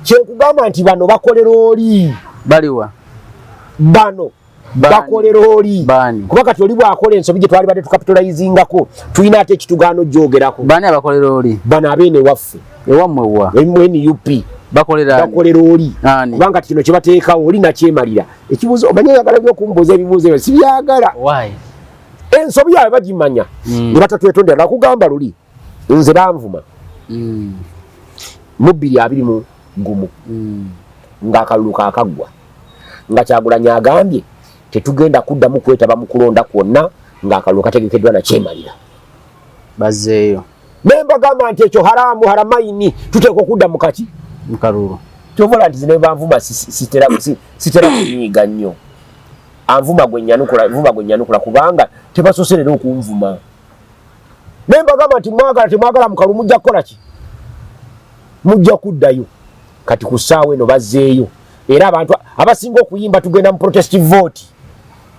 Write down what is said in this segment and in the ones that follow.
Kyenkugamba nti bano bakolera oli. Baliwa? Bano bakolera oli, kuba kati oli bwakola ensobi gye twali badde tukapitalizingako, tulina ate ekitugaano ogyogerako. Bani abakolera oli? Bano abeene waffe. Ewammwe wa? NUP. Bakolera oli, kubanga kino kyebateekawo oli nakyemalira. Ekibuuzo, omanyi oyagala nnyo okumbuuza ebibuuzo ebyo, sibyagala. Ensobi yaabwe bagimanya ne batatwetondera. Nakugamba luli nze banvuma mu 2021 ng'akalulu kaakaggwa, nga Kyagulanyi agambye tetugenda kuddamu kwetaba mu kulonda kwonna ng'akalulu kategekeddwa nakyemalira. Bazzeeyo. Naye mbagamba nti ekyo haramu haramaini, tuteekwa okudda mu kaki? Mu kalulu. Kyovola nti zine banvuma sitera kunyiiga nnyo. Anvuma gwe nyanukula, nvuma gwe nyanukula, kubanga tebasoose leero okunvuma. Naye mbagamba nti mwagala temwagala, mu kalulu mujja kukola ki? Mujja kuddayo. Kati ku ssaawa eno bazzeeyo, era abantu abasinga okuyimba tugenda mu protest vote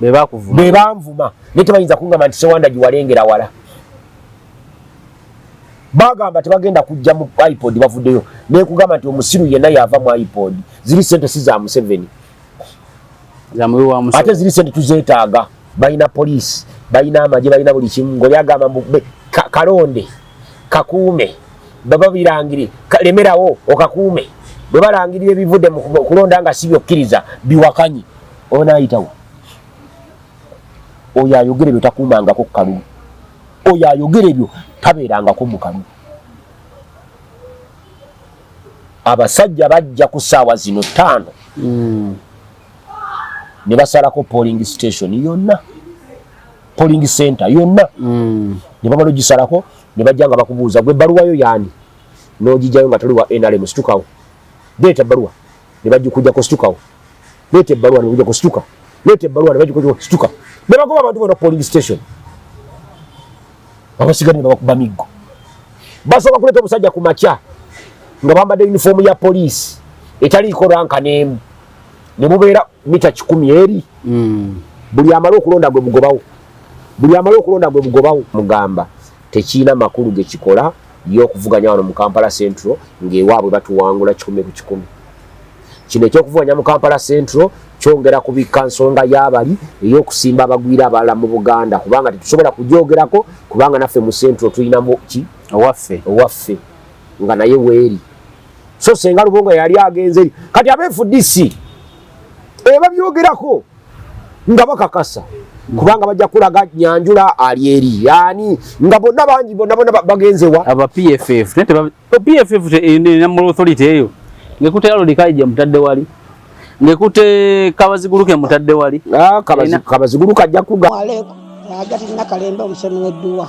be bakuvuma, be banvuma. Naye tebayinza kungamba nti Sewanda giwalengera wala. Bagamba tebagenda kujja mu IPOD, bavuddeyo. Nekugamba nti omusiru yenna yava mu IPOD. Ziri sente si za Museveni, ate ziri sente tuzeetaaga. Balina poliisi, balina amagye, balina buli kimu. Ng'oli agamba kalonde kakuume, baba birangiri lemerawo okakuume. Bwe balangirira ebivudde mu kulonda nga si byokkiriza, biwakanyi, onaayitawo. Oyo ayogera ebyo takuumangako ku kalulu, oyo ayogera ebyo tabeerangako mu kalulu. Abasajja bajja ku ssaawa zino 5 ne basalako polling station yonna, polling center yonna. Ne bamala ogisalako ne bajja nga bakubuuza, gwe ebbaluwayo yaani? N'ogijjayo nga toli wa NRM, situkawo, leeta ebbaluwa. Ne bagikujjako, situkawo, leeta ebbaluwa. Ne bagijjako, situka, leeta ebbaluwa. Ne bagikujjako, situka. Ne bagoba abantu bonna polling station, abasigadde ne babakuba miggo. Basooka kuleeta omusajja ku makya nga bambadde yunifoomu ya poliisi etaliiko rank n'emu, ne mubeera mita 100 eri. Buli amala okulonda gwe bugobawo, buli amala okulonda gwe bugobawo. Mugamba tekiina makulu ge kikola y'okuvuganya wano mu Kampala Central ng'ewaabwe batuwangula 100 ku 100. Kino ekyokuvuganya mu Kampala Central kyongera kubikka nsonga y'abali ey'okusimba abagwira abalala mu Buganda, kubanga tetusobola kugyogerako, kubanga naffe mu Central tulinamu ki? Owaffe. Owaffe nga naye weeri. So senga Lubonga yali agenze eri. Kati aba FDC ebabyogerako nga bakakasa, kubanga bajja kulaga Nyanjula ali eri yani nga bonna bangi, bonna bonna bagenze wa? Aba PFF. Naye PFF erina moral authority eyo ngekute Harold Kaija mutadde wali, ngekute Kabaziguluke mutadde wali. Ah, Kabazigulu kajja kuga. Aleeko aga tulina kalembe omusomi w'edduwa.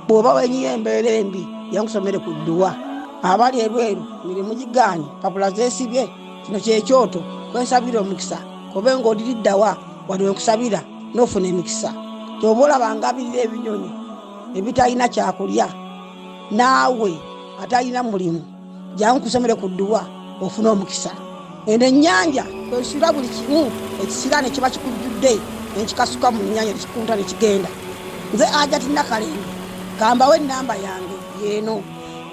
Bw'oba wenyiye embeera embi, yankusomere ku dduwa. Abali ebweru mirimu gigaanye, papula zeesibye, kino kyekyoto kwensabira omukisa. Kobe ng'odiriddawa wali wenkusabira n'ofuna emikisa. Kyoba olaba ngabirira ebinyonyi ebitalina kyakulya, naawe atalina mulimu, jangu kusomere ku dduwa ofune omukisa. Eno ennyanja kwesula buli kimu ekisiraane kiba kikujjudde, nenkikasuka mu nnyanja nekikunta nekigenda. Nze Ajati Nakalembe, kambawo enamba yange yeeno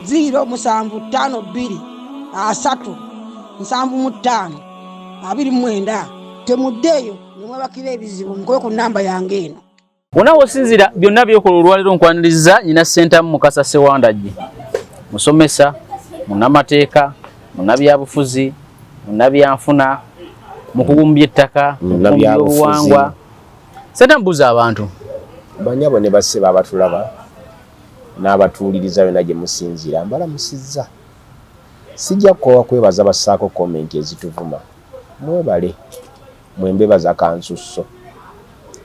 0752 30 75 29. Temuddeeyo nemwebakira ebizibu, mukube ku namba yange eno. Wonna wosinzira byonna byokola olwaleero, nkwaniriza nyina Ssentamu Mukasa Ssewandagi, musomesa, munnamateeka, munnabyabufuzi, munnabyanfuna, mukugu mu by'ettaka, mukugu mu Munnabyabufuzi. byobuwangwa. Ssentamu, buuza abantu. Banyabo ne bassebo abatulaba n'abatuwuliriza yonna gye musinziira, mbalamusizza. Sijja kukoowa kwebaza bassaako comment ezituvuma. Mwebale, mwembebaza kansusso.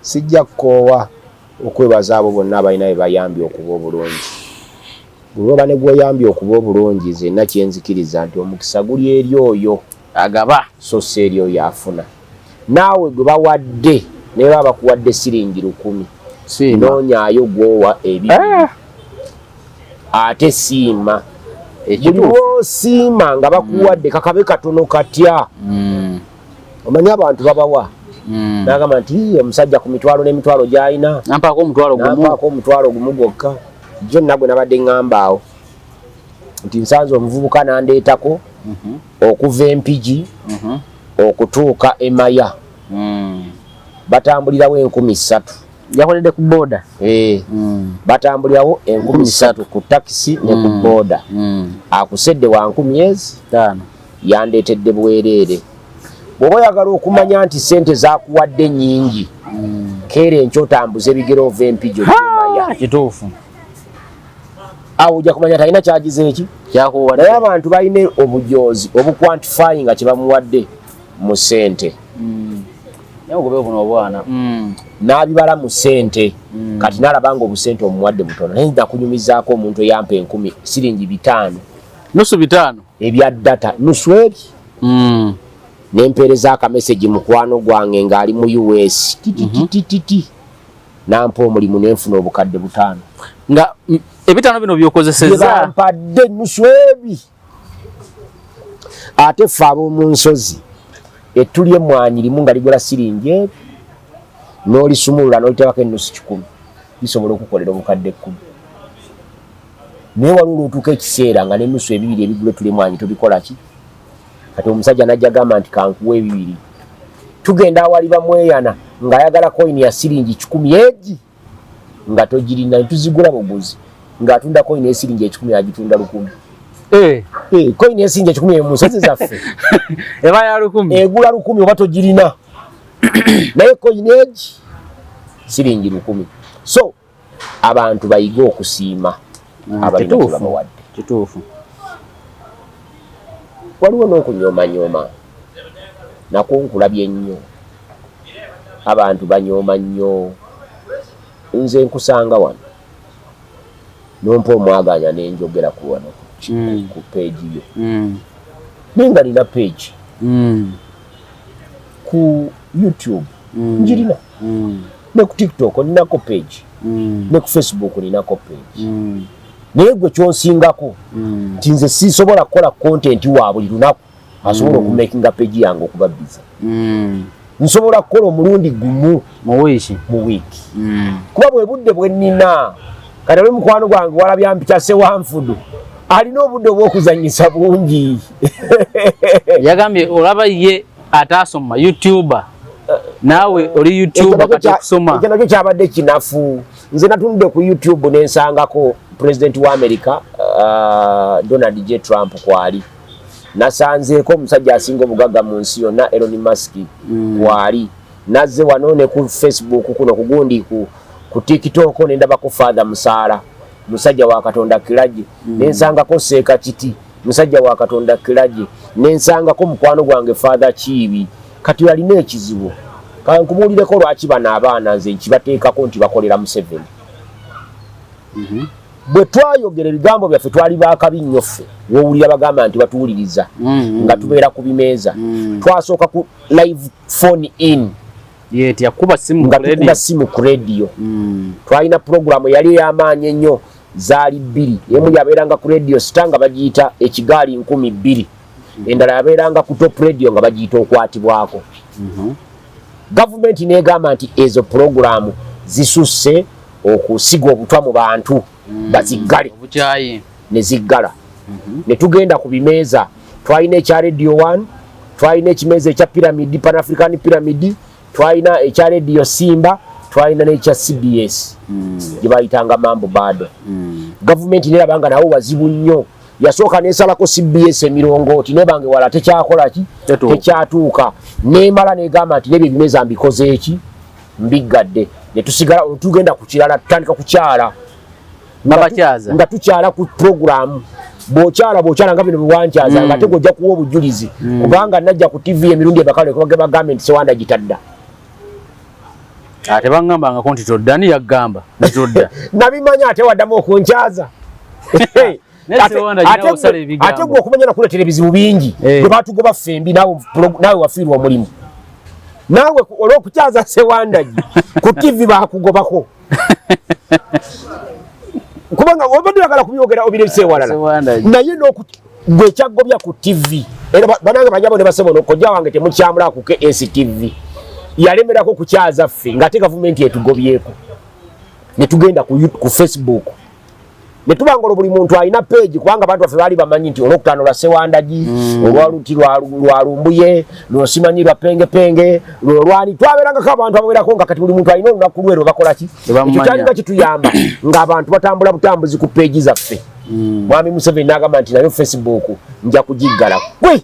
Sijja kukoowa okwebaza abo bonna abalina be bayambye okuba obulungi. Buli lwoba ne gwoyambye okuba obulungi, zenna kyenzikiriza nti omukisa guli eri oyo agaba, so si eri oyo afuna. Naawe gwe bawadde, naye baba bakuwadde siringi 1000, Siima. noonyaayo gwowa 2. Ate siima buli lwosiima nga bakuwadde, kakabe katono katya. Omanyi abantu babawa, nagamba nti, "Ii, omusajja ku mitwalo n'emitwalo gy'alina, nampaako omutwalo gumu." Nampaako omutwalo gumu gwokka. Jjo nagwe nabadde ŋŋamba awo nti nsanze omuvubuka n'andeetako. Okuva Empigi okutuuka Emaya batambulirawo 3000. Yakoledde ku boda. Eh, batambulirawo 3000 ku takisi ne ku boda. Akusedde wa nkumi ezi 5. Yandeetedde bwereere. Bw'oba oyagala okumanya nti sente zakuwadde nnyingi, keera enkya otambuze ebigere ova Empigi ojja Emaya. Kituufu. Awo ojja kumanya talina kyagize eki. Kyakuwadde. Naye abantu balina obujoozi obuquantify nga kyebamuwadde mu ssente. Naye ogobe buno obwana. N'abibala mu ssente, kati n'alaba nga obusente omuwadde butono. Naye nakunyumizaako omuntu eyampa 1000 siringi 500. Nusu 500. Ebya data nusu ebi. Nempeereza akamesegi mukwano gwange ng'ali mu US, tititititi, nampa omulimu nenfuna obukadde 5. Nga 5 bino byokozesezza. Bampadde nusu ebi. Ate ffe ab'omu nsozi, ettu ly'emmwanyi limu nga ligula siringi ebi, n'olisumulula n'olitabako ennusu 100, lisobola okukolera obukadde 10. Naye waliwo olwotuuka ekiseera nga n'ennusu 2 ebigula ettu ly'emmwanyi tobikola ki. Kati omusajja n'ajja gamba nti kankuwa 2. Tugenda awali bamweyana ng'ayagala koyini ya siringi 100 egi nga togirina, tuzigula buguzi, ng'atunda koyini esiringi 100 agitunda 1000. Koyini esiringi 100 mu nsozi zaffe eba ya 1000. Egula 1000 oba togirina, naye koyini egi siringi 1000. So abantu bayige okusiima abalina kye babawadde. Kituufu. Waliwo n'okunyoomanyoma, nakwo nkulabye nnyo. Abantu banyooma nnyo. Nze nkusanga wano nompa omwaganya nenjogera ku wano ku page yo, naye nga nina page ku YouTube, njirina ne ku TikTok ninako page, ne ku Facebook ninako page. Naye gwe kyonsingako nti nze sisobola kukola content wa buli lunaku asobola okumakinga page yange okuba busy. Nsobola kukola omulundi gumu mu wiiki. Mu wiiki, kuba bwe budde bwe nnina. Kati oli mukwano gwange walabya mpita Sewanfudu, alina obudde obw'okuzanyisa bungi. Yagambye olaba ye ataasoma YouTuber, naawe oli YouTuber, kati okusoma. Ekyo nakyo kyabadde kinafu. Nze natunudde ku YouTube nensangako president wa America, Donald J Trump kwali, nasanzeeko omusajja asinga obugagga mu nsi yonna, Elon Musk, kwali. Nazze wano ne ku Facebook kuno kugundi ku TikTok nendabako Father Musaala, musajja wa Katonda Kilaji. Nensangako Seeka Kiti, musajja wa Katonda Kilaji. Nensangako mukwano gwange Father Kiibi. Kati alina ekizibu, kankubuulireko lwaki bano abaana nze nkibateekako nti bakolera Museveni. Bwe twayogera ebigambo byaffe twali baakabi nnyo ffe. Wowulira bagamba nti batuwuliriza nga tubeera ku bimeeza. Twasooka ku live phone in. Yeti yakuba simu nga ku radio. Tukuba simu ku radio. Twalina puroguramu eyali ey'amaanyi ennyo, zaali bbiri. Emu yabeeranga ku Radio Star nga bagiyita Ekigaali 2000, endala yabeeranga ku Top Radio nga bagiyita Okwatibwako. Gavumenti n'egamba nti ezo puroguramu zisusse okusiga obutwa mu bantu, baziggale. Obukyayi. Ne ziggala. Ne tugenda ku bimeeza. Twalina ekya Radio 1, twalina ekimeeza ekya Pyramid, Pan African Pyramid, twalina ekya Radio Simba, twalina n'ekya CBS gye bayitanga Mambo Bado. Gavumenti neraba nga nawo wazibu nnyo, yasooka nesalako CBS emirongooti nebange wala tekyakola ki. Tetuuka. Tekyatuuka. Nemala negamba nti nebyo ebimeeza mbikoze eki, mbiggadde. Ne tusigala tugenda ku kirala, tutandika kukyala. Babakyaza. Nga tukyala ku programu. Bw'okyala, bw'okyala nga bino bwe wankyaza, nga ate gw'ojja kuwa obujulizi, kubanga najja ku TV emirundi ebakale bagambe nti Sewanda gitadda. Ate baŋŋambangako nti todda, ani yaggamba nti todda? Nabimanya, ate waddamu okunkyaza. Naye Sewanda gina osala ebigambo. Ate gwe okumanya nakuleetera ebizibu bingi. Bwe batugoba ffembi, naawe wafiirwa omulimu, naawe olw'okukyaza Sewandagi ku TV bakugobako, kubanga obadde oyagala kubyogera obirese ewalala. Sewandagi. Naye gwe ekyagobya ku TV era banange banyabo ne basebo, kojja wange temukyamula ku KSTV, yalemerako kukyaza ffe ng'ate gavumenti etugobyeko, ne tugenda ku Facebook. Ne tuba nga buli muntu alina page, kubanga abantu baffe baali bamanyi nti olwokutaano lwa Sewandagi, olwaluti lwa Lumbuye, lwosimanyi lwa Pengepenge, lwolwani. Twabeerangako abantu abawerako nga kati buli muntu alina olunaku lwe lwe bakola ki. Lwe Ekyo kyalinga kituyamba ng'abantu batambula butambuzi ku page zaffe. Mwami Museveni n'agamba nti nayo Facebook nja kugiggala, gwe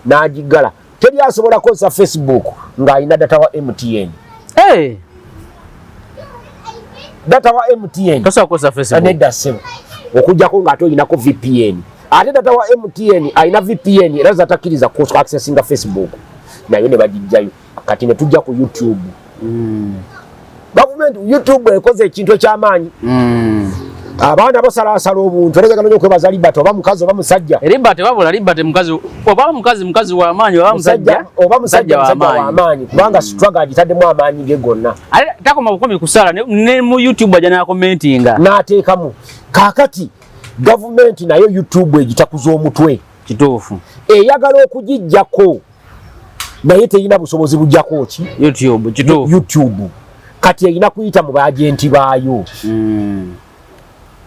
n'agiggala. Teri asobola kukozesa Facebook ng'alina data wa MTN. Hey, Data wa MTN tosobola kukozesa Facebook. Nedda ssebo, okuggyako ng'ate olinako VPN. Ate data wa MTN alina VPN era zatakkiriza ku accessinga Facebook, nayo ne bagijjayo. Kati ne tujja ku YouTube. Gavumenti YouTube ekoze ekintu ekyamaanyi. Abaana basalaasala obuntu, era njagala nnyo okwebaza Libert, oba mukazi oba musajja. Libert, wabula Libert mukazi, oba mukazi, mukazi w'amaanyi, oba musajja. Oba musajja, musajja w'amaanyi, kubanga struggle agitaddemu amaanyi ge gonna. Ate takoma bukomi kusala, ne mu YouTube ajja n'akomentinga. N'ateekamu. Kaakati gavumenti nayo YouTube egitakuza omutwe. Kituufu. Eyagala okugijjako, naye terina busobozi bujjako ki? YouTube, kituufu. YouTube kati erina kuyita mu baagenti baayo.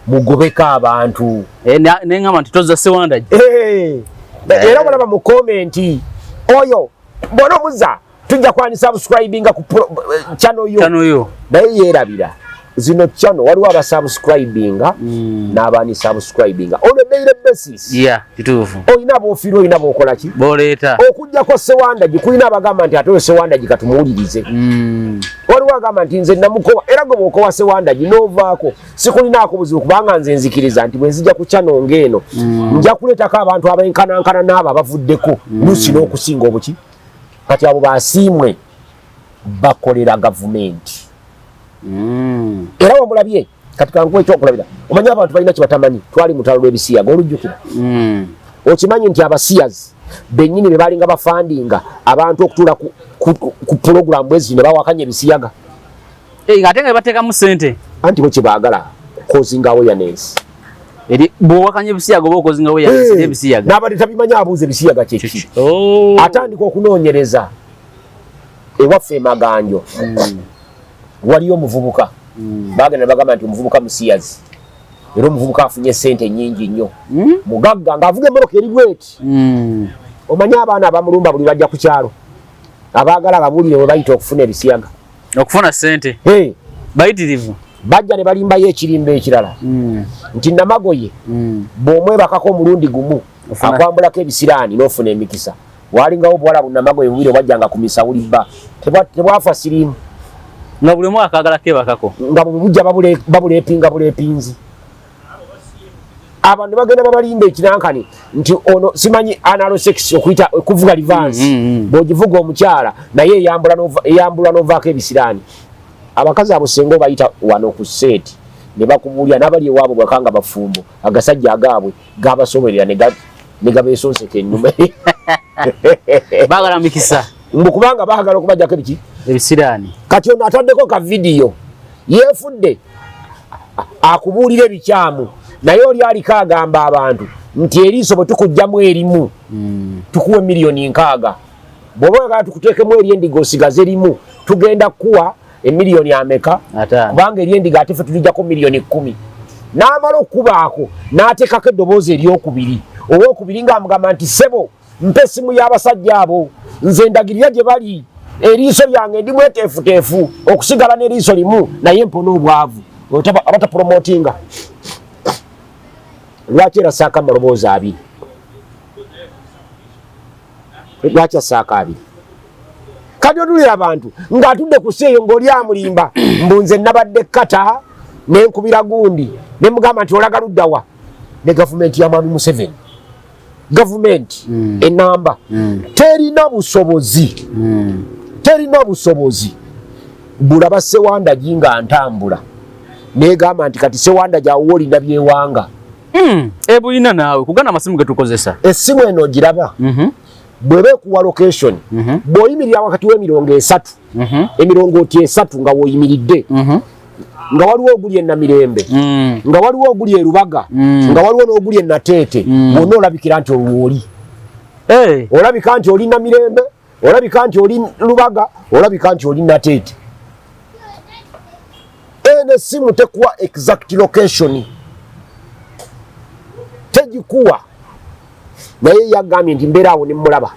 Mugobeko abantu. Eh, neŋŋamba nti tozza Sewandagi. Eh, era olaba mu comment oyo bona omuza tujja kwani subscribinga ku channel yo. Channel yo. Naye yeerabira zino channel waliwo abasubscribinga n'abani subscribinga on a daily basis. Yeah, kituufu. Olina boofiirwa, olina bookola ki? Boleeta. Okuggyako Sewandagi, kulina abagamba nti ate oyo Sewandagi katumuwulirize. Waliwo agamba nti nze namukowa, era gwe bwokowa Sewandagi n'ovaako, sikulinaako buzibu, kubanga nze nzikiriza nti bwe nzija ku channel ng'eno nja kuleetako abantu abenkanankana n'abo abavuddeko, lusi n'okusinga obuki. Kati abo basiimwe bakolera gavumenti. Era wamulabye kati kankuwa ekyokulabira. Omanyi abantu balina kyebatamanyi, twali mutalo lw'ebisiyaga, olujjukira? Okimanyi nti abasiyazi bennyini be balinga bafandinga abantu okutuula ku pulogulamu bwezi ne bawakanya ebisiyaga? Eh, ate nga bateekamu ssente. Anti bo kyebaagala causing awareness. Eri bw'owakanya ebisiyaga oba okozinga awareness ebisiyaga. N'abadde tabimanyi abuuza ebisiyaga kyeki. Oh. Atandika okunoonyereza. Ewaffe emaganjo waliyo omuvubuka, bagenda ne bagamba nti omuvubuka musiyazi, era omuvubuka afunye sente nyingi nnyo, mugagga, ng'avuga emmotoka eri bweti. Omanyi abaana abamulumba buli bajja ku kyalo abaagala ababuulire bwe bayita okufuna ebisiyaga? Okufuna ssente. Hey, bayitirivu. Bajja ne balimbayo ekirimba ekirala nti Namagoye bw'omwebakako omulundi gumu akwambulako ebisiraani n'ofuna emikisa. Walingawo obuwala bunamagoye bubiri obwajjanga ku misawuli, bba tebwafa siriimu. Nga buli omu akaagala kebakako. Nga bwe bujja babuleepinga buleepinzi. Abantu ne bagenda babalimba ekinankani nti ono simanyi anal sex, okuyita okuvuga reverse, bw'ogivuga omukyala naye eyambula n'ovaako ebisiraani. Abakazi abo senga obayita wano ku seeti ne bakubuulira, n'abali ewaabwe bwakanga bafumbo, agasajja agaabwe gabasoberera ne gabeesonseka ennyuma. Baagala mikisa. Mbu kubanga baagala okubajjako ebiki? Ebisiraani. Kati ono ataddeko ka vidiyo yeefudde akubuulira ebikyamu, naye oli aliko agamba abantu nti eriiso bwe tukugjamu erimu tukuwa 60 million, bw'oba oyagala tukuteekemu eryendiga osigaze limu, tugenda kukuwa emiliyoni ameka? 5. Kubanga eryendiga ate ffe tulijjako 10 million. N'amala okubaako n'ateekako eddoboozi eryokubiri, owokubiri ng'amugamba nti ssebo, mpa essimu y'abasajja abo, nze ndagirira gye bali, eriiso lyange ndi mweteefuteefu okusigala n'eriiso limu naye mpona obwavu. Abatapromotinga lwaki era saako amaloboozi abiri? Lwaki asaako abiri? Kati otulira abantu ng'atudde ku seeyo ng'oli amulimba mbu nze nabadde kata nenkubira gundi nemugamba nti olaga luddawa ne gavumenti ya mwami Museveni. Gavumenti enamba terina busobozi, terina busobozi bulaba Sewandagi nga ntambula negamba nti kati Sewandagi awo olina byewanga. Ebulina naawe kuganda amasimu getukozesa. Essimu eno ogiraba? Bweba ekuwa location, bw'oyimirira wakati w'emirongo esatu, emirongooti esatu nga w'oyimiridde, nga waliwo oguli enamirembe, nga waliwo oguli erubaga, nga waliwo n'oguli enateete, wonna olabikira nti olwoli. Hey. Olabika nti oli Namirembe, olabika nti oli Lubaga, olabika nti oli Nateete. Eno essimu tekuwa exact location. Bagikuwa, naye yagambye nti mbeera awo nemulaba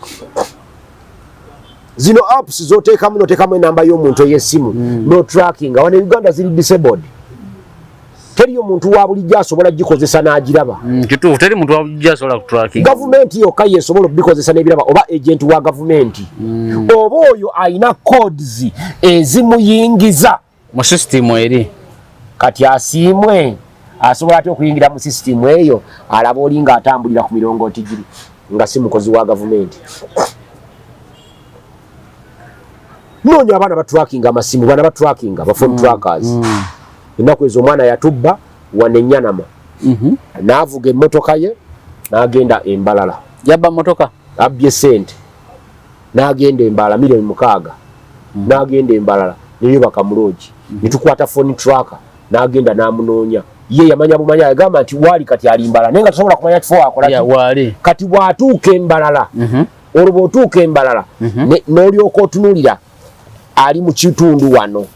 zino apps zoteekamu, noteekamu enamba y'omuntu ey'essimu, no tracking. Wano e Uganda ziri disabled, teriyo muntu wa bulijjo asobola gikozesa n'agiraba. Kituufu, teri muntu wa bulijjo asobola kutracking. Gavumenti yokka yesobola okubikozesa n'ebiraba, oba agent wa gavumenti, oba oyo alina codes ezimuyingiza mu system eri. Kati Asiimwe asobola atya okuyingira mu sisitimu eyo, alaba oli ng'atambulira ku mirongooti giri nga si mukozi wa gavumenti? Noonya abaana batrackinga amasimu, bana batrackinga ba phone trackers. Ennaku ezo omwana yatubba wano enyanama, n'avuga emmotoka ye n'agenda embalala. Yabba motoka? Abbye sente n'agenda embalala, 6 million, n'agenda embalala neyebaka mu lodge. Netukwata phone tracker, n'agenda n'amunoonya. Ye yamanya bumanya, yagamba nti waali kati ali mbalala, naye nga tasobola kumanya kifo wakola ki. Waali. Kati bw'atuuka embalala, olwo bw'otuuka embalala n'olyoka otunuulira ali mu kitundu wano,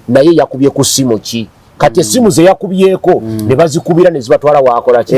naye yakubye ku ssimu ki? Kati essimu ze yakubyeko ne bazikubira ne zibatwala waakola ki.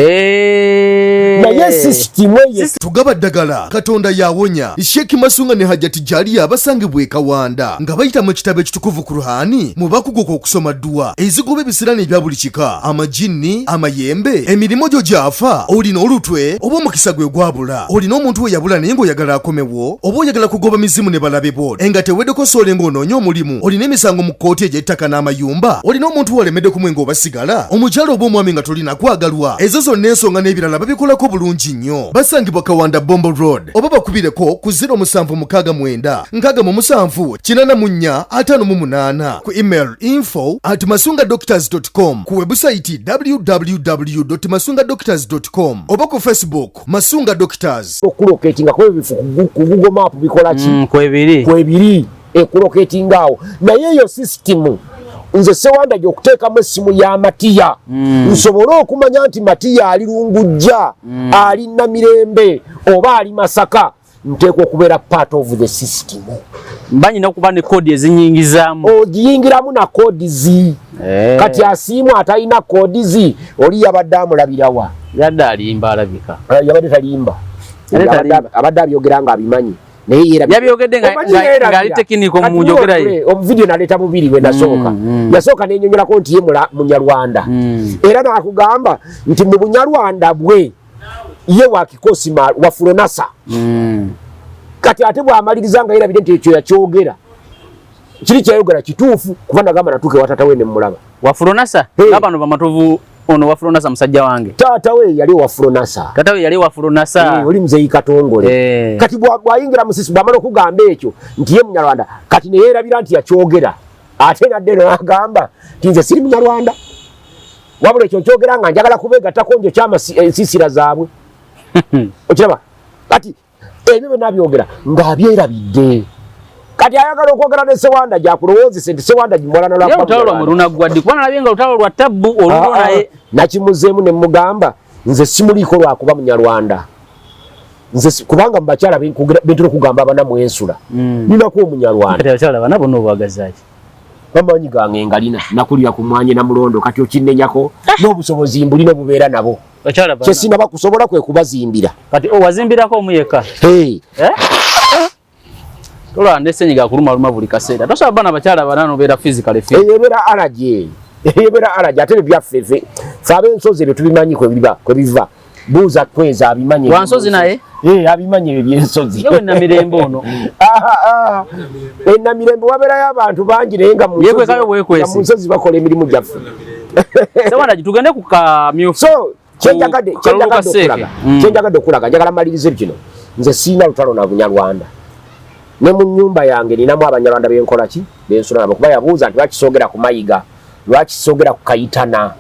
Naye sisitimu eyo Tugaba ddagala, Katonda yawonya. Sheikh Masunga ne Hajati Jaliya abasangibwa e Kawanda nga bayita mu kitabo ekitukuvu Kuruhani mu bakuguka okusoma dduwa ezigoba ebisiraani ebya buli kika, amajinni, amayembe, emirimu gyo gyafa, olina olutwe oba omukisa gwe gwabula, olina omuntu we yabula naye ng'oyagala akomewo, oba oyagala kugoba mizimu ne balabe bo enga teweddeko soole ng'onoonya omulimu, olina emisango mu kkooti egy'ettaka n'amayumba, olina omuntu walemedde kumwe ng'oba sigala, omukyala oba omwami nga tolina kwagalwa, ezo zonna ensonga n'ebirala babikolako bulungi nnyo. Basangibwa Kawanda Bombo Road, oba bakubireko ku 0769 67 84 58, ku email info@masungadoctors.com, ku webusayiti www.masungadoctors.com oba ku Facebook Masunga Doctors. Okulocatinga kuba ebifo ku Google Map bikola ki? Kwebiri. Kwebiri, ekulocatinga awo. Naye eyo sisitimu nze Sewanda gyokuteekamu essimu ya Matiya, nsobole okumanya nti Matiya ali Lungujja, ali Namirembe oba ali Masaka, nteekwa okubeera part of the system. Banyina okuba ne code ezinyingizaamu. Ogiyingiramu na codes. Kati Asiimu atalina codes, oli yabadde amulabirawa? Yadde alimba alabika. Yabadde talimba. Yabadde talimba. Abadde abyogera nga abimanyi, naye yeerabira. Yabyogedde Omanyi yeerabira. Ng'ali technical Kati mu njogera ye. Omu video naleeta bubiri bwe nasooka. Yasooka nenyonyolako nti ye munyarwanda, era nakugamba nti mu bunyarwanda bwe ye wa kikosi wa Fronasa. Kati ate bw'amaliriza nga yerabire nti ekyo yakyogera, kiri kyayogera kituufu, kuba nagamba natuuka ewa taata we ne mmulaba. Wa Fronasa? Hey. Nga bano bamatovu, ono wa Fronasa musajja wange. Taata we yali owa Fronasa. Tata we yali wa Fronasa. Eh, oli muzeeyi Katongole. Kati bw'ayingira musisi, bw'amala okugamba ekyo nti ye munyarwanda, kati ne yeerabira nti yakyogera, ate nadde eno n'agamba nti nze siri munyarwanda, wabula ekyo nkyogera nga njagala kubeegattako njo kyama ensiisira zaabwe. Okiraba? Kati ebyo byonna byogera ng'abyerabidde, kati ayagala okwogera ne Sewanda gyakulowoozesa nti Sewanda gimuwalana. Ye olutalo lwammwe lunaggwa ddi? Kuba nalabye nga olutalo lwa tabbu olulwo, naye Nakimuzeemu ne mugamba nze simuliiko lwakuba munyarwanda. Nze kubanga mu bakyala bentera okugamba abana mwensula, ninako omunyarwanda. Kati abakyala bana bonna obwagazaki? Amaanyi gange ngalina, nakulira ku mwanye na mulondo, kati okinnenyako n'obusobozi mbulina obubeera nabo. Bakyala bana. Kyesinaba kusobola kwe kubazimbira. Kati owazimbirako omu yekka? Hey. Eh? Tolaba nesenyiga akulumaluma buli kaseera, tosobola bana bakyala bana nobeera physically fit. Eyo ebeera allergy, eyo ebeera allergy. Ate ebyo byaffe ffe ffe ab'ensozi ebyo tubimanyi kwebiba kwebiva. Buuza Kweza, abimanyi. Wa nsozi naye? Eh, abimanyi ebyo byensozi. Yewe Namirembe ono. Ah, ah. E Namirembe wabeerayo abantu bangi, naye nga mu nsozi- Yeekwekayo bwekwesi. nga mu nsozi bakola emirimu gyaffe. Sewanda, tugende ku kamyufu. So kyenjagadde Ku kalulu kyenjagadde ka Seeke. okulaga, kyenjagadde okulaga, njagala malirize kino. Nze siina lutalo na bunyarwanda, ne mu nnyumba yange ninamu abanyarwanda benkola ki, bensula nabo. Kuba yabuuza nti lwaki soogera ku Mayiga, lwaki soogera ku Kayitana?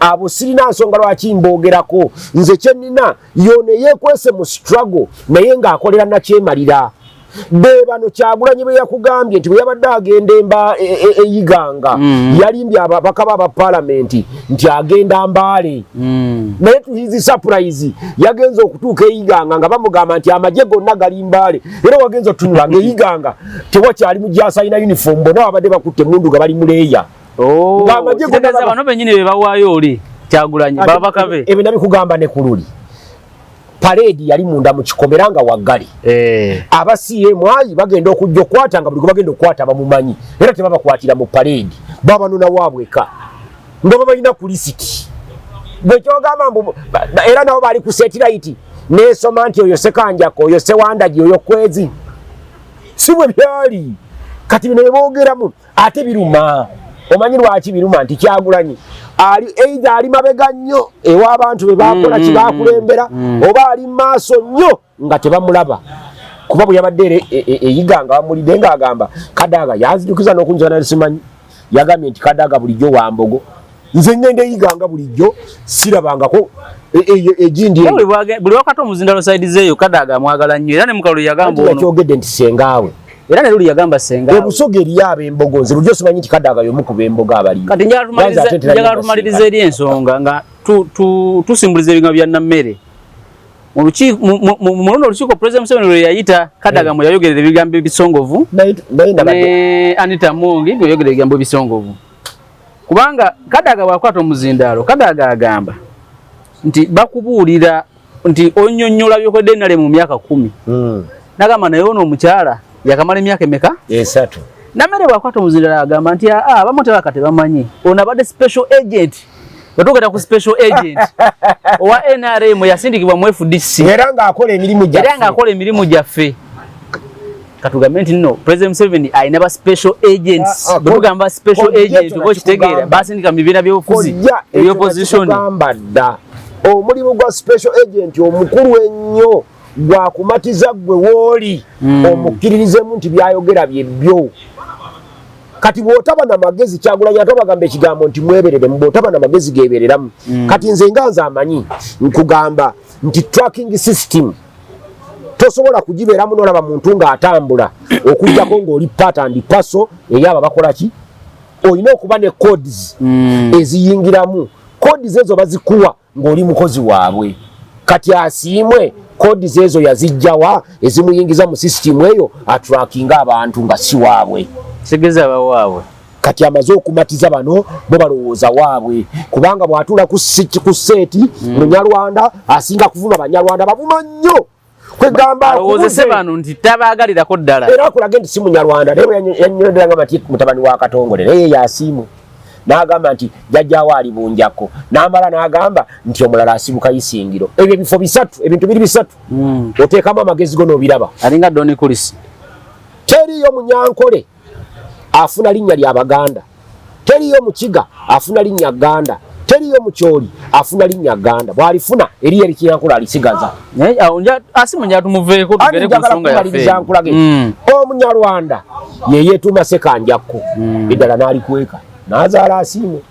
Abo sirina nsonga lwaki mboogerako. Nze kyenina yono eyeekwese mu struggle naye ng'akolera nakyemalira, be bano Kyagulanyi be yakugambye nti bwe yabadde agenda emba eyiganga yalimbye ababaka ba palamenti nti agenda Mbaale, naye to his surprise yagenza okutuuka eyiganga nga bamugamba nti amagye gonna gali Mbaale. Era wagenza otunula nga eyiganga tewakyali mujasa alina uniform, bonna babadde bakutte emundu nga bali muleeya. Oh, Ng'amagye gonna kitegeeza bano bennyini be bawaayo oli Kyagulanyi, babaka be. Ebyo nabikugamba ne ku luli. Parade yali munda mu kikomera nga waggale. Aba CMI bagenda okujja okukwata, nga buli gwe bagenda okukwata bamumanyi, era tebabakwatira mu parade, babanona waabweka nga babalina ku lisiti. Bwe kyogamba mbu era nabo bali ku satellite nesoma nti oyo Sekanjako, oyo Sewandagi, oyo Kwezi, si bwe byali. Kati bino beboogeramu ate biruma. Omanyi lwaki biruma? Nti Kyagulanyi ali either ali mabega nnyo ew'abantu be bakola kibakulembera, oba ali maaso nnyo nga tebamulaba, kuba bwe yabadde eyiga nga bamulidde ng'agamba Kadaga yanzijukiza n'okunjana simanyi. Yagambye nti Kadaga bulijjo wambogo, nze ngenda eyiganga bulijjo sirabangako egindi Era buli wakati omuzindalo side zeeyo Kadaga amwagala nnyo, era ne mukalulu yagamba ono. Yakyogedde nti sengaawe. Era ne luli yagamba senga. Ebusoga eriyo ab'embogo, nze bulijjo simanyi nti Kadaga y'omu ku b'embogo abaliyo. Kati Ganza ate ntera njagala nnyo tumalirize eri ensonga nga tusimbuliza ebigambo bya Nammere mu luno olukiiko President Museveni lwe yayita, Kadaga mwe yayogerera ebigambo ebisongovu. Naye nabadde Ne Anita Among mwe yayogerera ebigambo ebisongovu, kubanga Kadaga bw'akwata omuzindaalo, Kadaga agamba nti bakubuulira nti onnyonnyola byokoledde nale mu myaka 10. Nagamba naye ono omukyala yakamala emyaka emeka? 3. Nammere bw'akwata omuzindaalo agamba nti aa, abamu tebaka tebamanyi ono abadde special agent. Bwetugenda ku special agent owa NRM yasindikibwa mu FDC, era ng'akola emirimu gyaffe. Era ng'akola emirimu gyaffe. Katugambe nti nno President Museveni alina ba special agents. Ah, ah, Bwe tugamba special kojja agent, ekyo oba okitegeera, nakikugamba. basindika mu bibiina by'obufuzi Kojja ekyo eby'opposition. nakikugamba dda, omulimu gwa special agent omukulu ennyo gwakumatiza ggwe wooli omukkiririzemu nti byayogera byebyo. Kati bw'otaba na magezi, Kyagulanyi ate bagamba ekigambo nti mwebereremu, bw'otaba na magezi gebereramu. Kati nze nga nze amanyi, nkugamba nti tracking system tosobola kugibeeramu n'olaba muntu ng'atambula okugjako ng'oli part and parcel eyaba bakola ki. Olina okuba ne codes eziyingiramu. Codes ezo bazikuwa ng'oli mukozi waabwe. Kati Asiimwe codes ezo yazijjawa ezimuyingiza mu system eyo atrackinga abantu nga si waabwe? Sigeza bawaabwe. Kati amaze okumatiza bano, bo balowooza waabwe, kubanga bw'atuula ku seat Munyarwanda asinga kuvuma Banyarwanda, bavuma nnyo, kwegamba alowoozese akubuze. Bano nti tabaagalirako ddala. Era akulage nti si Munyarwanda, naye bwe yannyonnyodde ngamba nti mutabani wa Katongole, naye ye Yasiimu n'agamba nti jjajjaawo ali Bunjako, n'amala n'agamba nti omulala asibuka Isingiro. Ebyo ebifo bisatu, ebintu biri bisatu, oteekamu amagezi go n'obiraba. Alinga Doni Kulisi. Teriyo Munyankole afuna linnya lya Baganda, teriyo Mukiga afuna linnya Ganda, teriyo Mukyoli afuna linnya Ganda. Bw'alifuna eriyo erikinyankole alisigaza. Naye awo Asimu nja tumuveeko Ani tugere ku njagala nsonga yaffe. kumaliriza nkulage. Omunyarwanda yeyetuuma Sekanjakko, eddala n'alikweka n'azaala Asiimwe.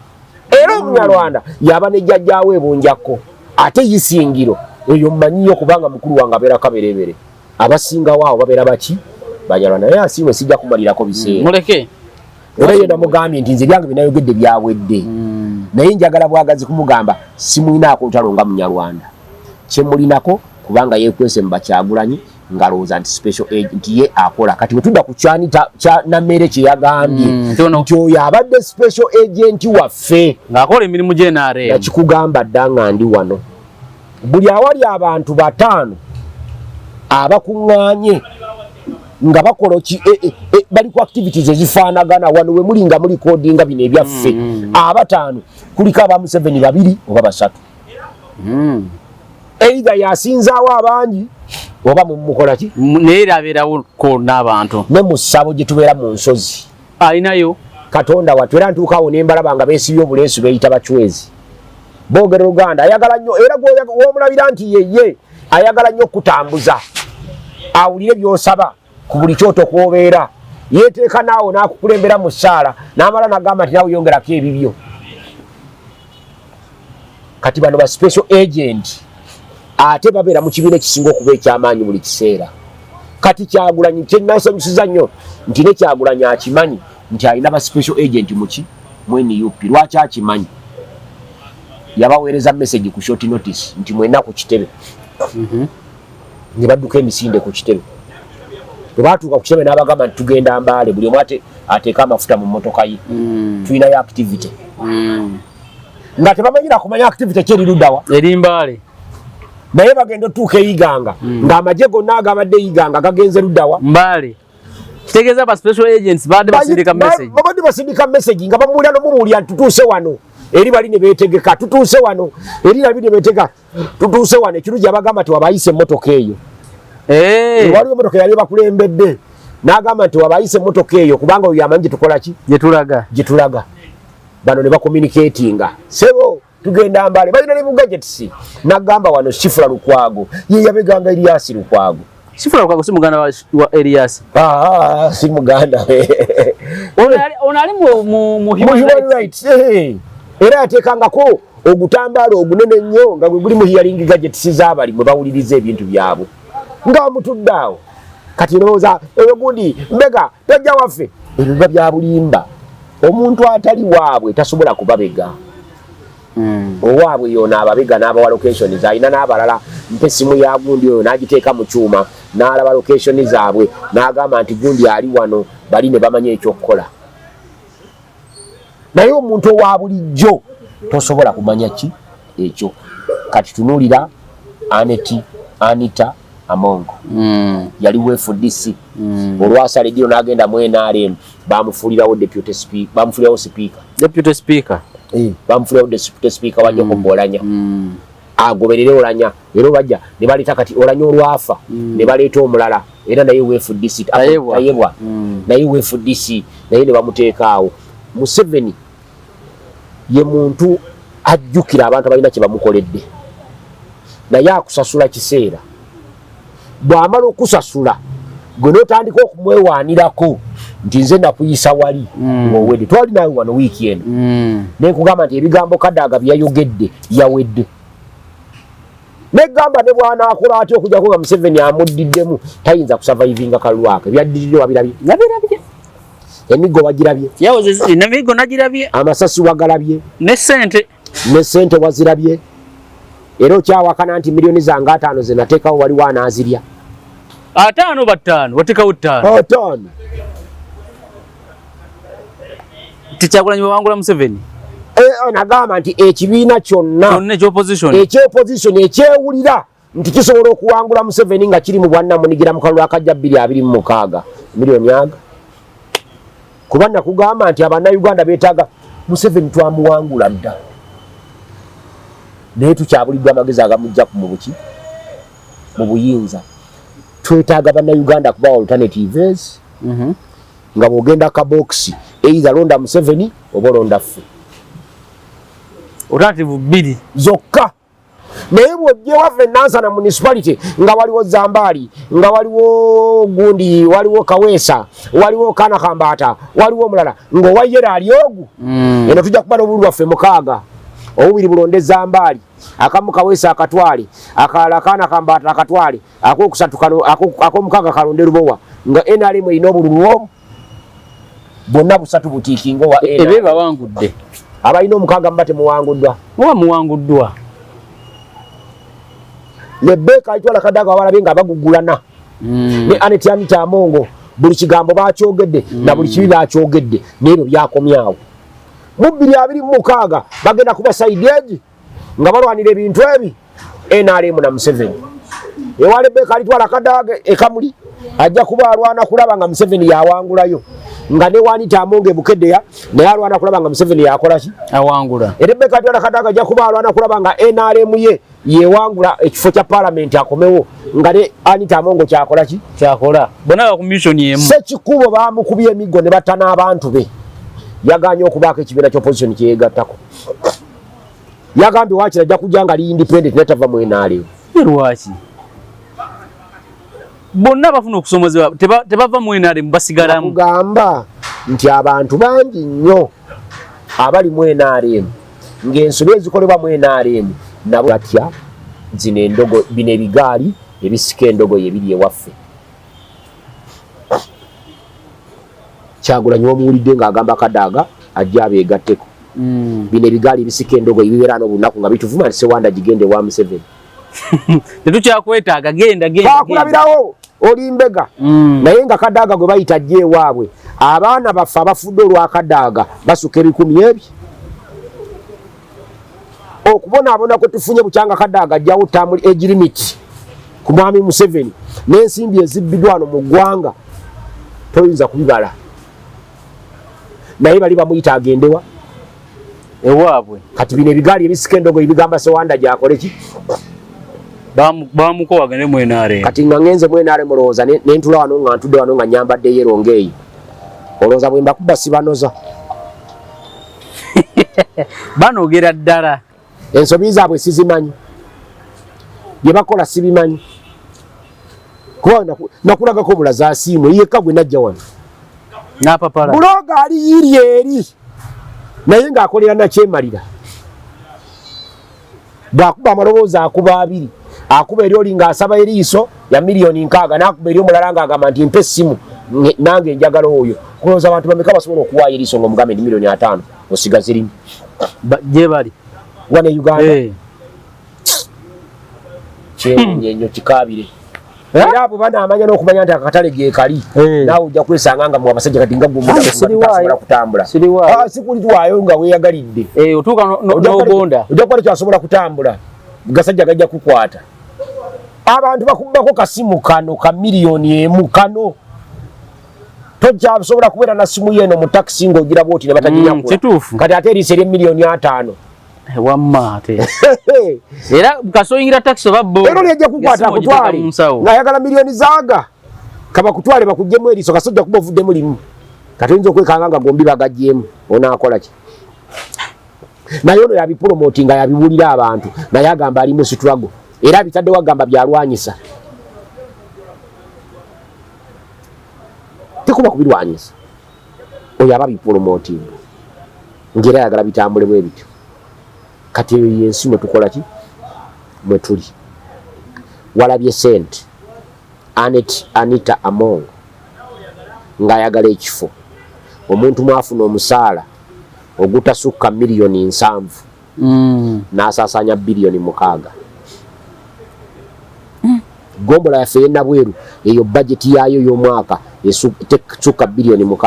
Era Omunyarwanda yaba ne jjajjaawe Ebunjakko, ate Isingiro eyo mmanyiyo kubanga mukulu wange abeera Kaberebere. Abasingawo awo babeera baki? Banyarwanda. Naye Asiimwe sijja kumalirako biseera. Muleke. Era ye namugambye nti nze byange binayogedde byawedde, naye njagala bwagazi kumugamba simulinaako lutalo nga Munyarwanda kyemulinako, kubanga yekwese mu Bakyagulanyi ngalowooza nti special agent ye akola. Kati bwe tudda ku kyanita kya Nammere kye yagambye nti oyo abadde special agent waffe ng'akola emirimu gye NRM. Nakikugamba dda nga ndi wano, buli awali abantu bataano abakuŋŋaanye nga bakola ki, bali ku activities ezifaanagana wano we muli nga mulikodinga bino ebyaffe, abataano kuliko aba Museveni babiri oba basatu. Either yasinzaawo abangi oba mumukola ki. Naye era abeerawoko n'abantu. Ne mu ssabo gye tubeera mu nsozi alinayo. Katonda wattu, era ntuukawo ne mbalaba nga beesibye obuleesu, beeyita bacwezi, boogera Oluganda. Ayagala nnyo, era gw'omulabira nti yeye ayagala nnyo okutambuza awulire by'osaba ku buli kyoto kwobeera, yeeteeka naawe n'akukulembera mu ssaala, n'amala n'agamba nti naawe yongerako ebibyo. Kati bano ba special agent ate babeera mu kibiina ekisinga okuba ekyamaanyi buli kiseera. Kati Kyagulanyi kyenasanyusiza nnyo nti ne Kyagulanyi akimanyi nti alina ba special agent muki mu NUP. Lwaki akimanyi? Yabaweereza message ku short notice nti mwena ku kitebe, ne badduka emisinde ku kitebe. Bwe baatuuka ku kitebe n'abagamba nti tugenda Mbaale, buli omu ateeke amafuta mu mmotoka ye, tulinayo activity, nga tebamanyira kumanya activity ki eri luddawa. Eri Mbaale. Naye bagenda otuuka eIganga ng'amagye gonna agabadde eIganga gagenze luddawa? Mbale. Kitegeeza ba special agents babadde basindika message. Babadde basindika message nga bamuwulira nomubuulira nti tutuuse wano, eri bali ne beetegeka, tutuuse wano, eri nabi ne beetegeka, tutuuse wano. Ekirungi abagamba nti wabayise emmotoka eyo. Waliwo emmotoka yali bakulembedde, n'agamba nti wabayise emmotoka eyo kubanga oyo amanyi gyetukola ki, gyetulaga. Gyetulaga. Bano ne bacommunicatinga, sebo tugenda Mbale, balina ne bugadgets. N'agamba wano Shifula Lukwago ye yabeganga Erias Lukwago. Shifula Lukwago si muganda wa Elias? Ah, si muganda we. Ono ali mu human rights. Era yateekangako ogutambaalo ogunene ennyo nga gwe guli mu hearing gadgets z'abali mwe bawuliriza ebintu byabwe nga mutudde awo. Kati ndowooza oyo gundi mbega tojja waffe, ebyo biba bya bulimba. Omuntu atali waabwe tasobola kubabega. Owaabwe yono ababega n'abawa location zalina n'abalala. Mpa essimu ya gundi oyo, n'agiteeka mu kyuma n'alaba location zaabwe, n'agamba nti gundi ali wano, bali ne bamanya ekyokukola. Naye omuntu owa bulijjo tosobola kumanya ki ekyo. Kati tunuulira Aneti Anita Among, yali wa FDC, olwasala ejiro n'agenda mu NRM, bamufuulirawo deputy speaker, bamufuulirawo speaker. Deputy speaker. Bamufuulirawo deputy speaker wa Jacob Olanya, agoberere Olanya. Era bajja ne baleeta kati Olanya olwafa ne baleeta omulala era naye wa FDC. Tayebwa. Tayebwa. Naye wa FDC, naye ne bamuteeka awo. Museveni ye muntu ajjukira abantu abalina kye bamukoledde, naye akusasula kiseera. Bw'amala okusasula gwe n'otandika okumwewaanirako nti nze nakuyisa wali, ng'owedde. Twali naawe wano wiiki eno, nenkugamba nti ebigambo Kadaga byeyayogedde yawedde, negamba ne bw'anaakola atya okujjako nga Museveni amuddiddemu tayinza kusurvivinga kalwako. Ebyaddiridde wabirabye? Nabirabye. Emiggo wagirabye? Yawoze nemigo nagirabye. Amasasi wagalabye? Ne sente. Ne sente wazirabye. Era okyawakana nti miliyoni zange 50 ze nateekawo waliwo anaazirya. 50 battaano watekawo 5. 50. Tikyagulanyi bawangula Museveni. Nagamba nti ekibiina kyonna kyonna ekyopposition, ekyopposition ekyewulira nti kisobola okuwangula Museveni nga kiri mu bwannamunigira mu kalulu akajja 2026, miliyoni aga. Kuba nakugamba nti abannayuganda beetaaga Museveni, twamuwangula dda, naye tukyabuliddwa amagezi agamujja mu buki mu buyinza. Twetaaga bannayuganda kubawa alternatives, nga bw'ogenda kabokisi either londa Museveni oba olonda ffe. Alternative bbiri zokka. Naye bw'ojja ewaffe Nansana municipality nga waliwo Zambaali, nga waliwo gundi, waliwo Kaweesa, waliwo Kana Kambaata, waliwo omulala ng'owayera ali ogu, eno tujja kuba n'obululu bwaffe mukaaga, obubiri bulonde Zambaali, akamu Kaweesa akatwale, akalala Kana Kambaata akatwale, akokusatu kano, ak'omukaaga kalonde Lubowa, nga NRM erina obululu obu bwonna busatu butiikinga owa NRM. Ebe bawangudde. Abalina omukaaga muba temuwanguddwa. Muba muwanguddwa. Lebbeeka alitwala Kadaga wabalabye nga bagugulana ne Anet Anita Amongo, buli kigambo bakyogedde na buli kibi bakyogedde, n'ebyo byakomyawo. Mu 2026 bagenda kuba side egi nga balwanira ebintu ebi NRM na Museveni. Ewa Lebbeeka alitwala Kadaga ekamuli ajja kuba alwana kulaba nga Museveni yawangulayo, nga ne Anita Amongo ebukeddeya naye alwana kulaba nga Museveni yakola ki? Awangula. Rebecca Alitwala Kadaga ajja kuba alwana kulaba nga NRM ye yewangula ekifo kya parliament akomewo, nga ne Anita Amongo kyakola ki? Kyakola. Bonna ba ku mission emu. Sekikubo bamukubye emiggo ne batta n'abantu be. Yagaanye okubaako ekibiina ky'opposition kyeyegattako. Yagambye waakiri ajja kujja nga ali independent naye tava mu NRM. Lwaki? Bonna bafuna okusomozebwa tebava mu NRM, basigalamu. Kugamba nti abantu bangi nnyo abali mu NRM ng'ensobi ezikolebwa mu NRM nabo batya zino endogo, bino ebigaali ebisika endogoyi ebiri ewaffe. Kyagulanyi wamuwulidde ng'agamba Kadaga ajja abeegatteko. Bino ebigaali ebisika endogoyi bibeera n'obunaku nga bituvuma nti Sewanda gigende wa Museveni. Tetukyakwetaaga, genda, genda, Bakulabirawo oli mbega. Naye nga Kadaga gwe bayita ajja ewaabwe, abaana baffe abafudde olwa Kadaga basuka ebikumi ebi. Okubonaabona kwe tufunye bukyanga Kadaga ajjawo term age limit ku mwami Museveni n'ensimbi ezibbiddwa wano mu ggwanga toyinza kubibala. Naye bali bamuyita agendewa ewaabwe. Kati bino ebigaali ebisika endogoyi bigamba Sewanda gyakole ki? Bamuko agende mu NRM. Kati nga ngenze mu NRM olowooza ne ntula wano nga ntudde wano nga nyambadde yero ng'eyo. Olowooza bwe mbakuba sibanoza. Banogera ddala. Ensobi zaabwe sizimanyi. Bye bakola sibimanyi. Kuba nakulagako obulaza asiimwe yekka gwe najja wano. N'apapala. Buloga ali yiri eri. Naye ng'akolera nakyemalira. Bw'akuba amaloboozi akuba abiri. Akuba eri oli ng'asaba eriiso ya 6 million n'akuba eri omulala ng'agamba nti mpa essimu nange njagala oyo. Kulowooza abantu bameka basobola okuwaayo eriiso ng'omugambe ndi 50 million osigaze limu. Gye bali. Wano e Uganda. Kyewuunye nnyo kikaabire. Era abo banaamanya n'okumanya nti akatale ge kali. Naawe ojja kwesanga nga mu abasajja kati nga gwe siriwaayo. Omuntu kutambula. Siriwaayo. Ah, sikuliwaayo nga weeyagalidde. Otuuka n'ogonda. Ojja kuba tekyasobola kutambula. Gasajja gajja kukwata. Abantu bakubbako kasimu kano ka 1 million kano. Tojja kubeera na simu yeno mu takisi ng'ogira bw'oti ne bataginyakula. Kituufu. Kati ate eriiso ery'e 50 million. Wamma ate. Era kasoyingira takisi oba bo. Era oli ajja kukwata Essimu ogiteeka akutwale mu nsawo. ng'ayagala miliyoni zaaga kabakutwale bakuggyemu eriiso kasojja kuba ovuddemu limu. Kati oyinza okwekanga nga gombi bagaggyemu onaakola ki? Naye ono yabipromotinga yabiwulira abantu naye agamba ali mu struggle era abitaddewo agamba byalwanyisa. Tekuba kubirwanyisa oyo aba bipromotinga ng'era ayagala bitambule bwe bityo. Kati eyo yensi mwe tukola ki mwe tuli. Walabye sente Anet Anita Among ng'ayagala ekifo omuntu mwafuna omusaala ogutasukka 70 million n'asaasaanya 6 billion. Gombola yaffe ey'e Nabweru eyo bajeti yaayo y'omwaka tesukka 6 billion.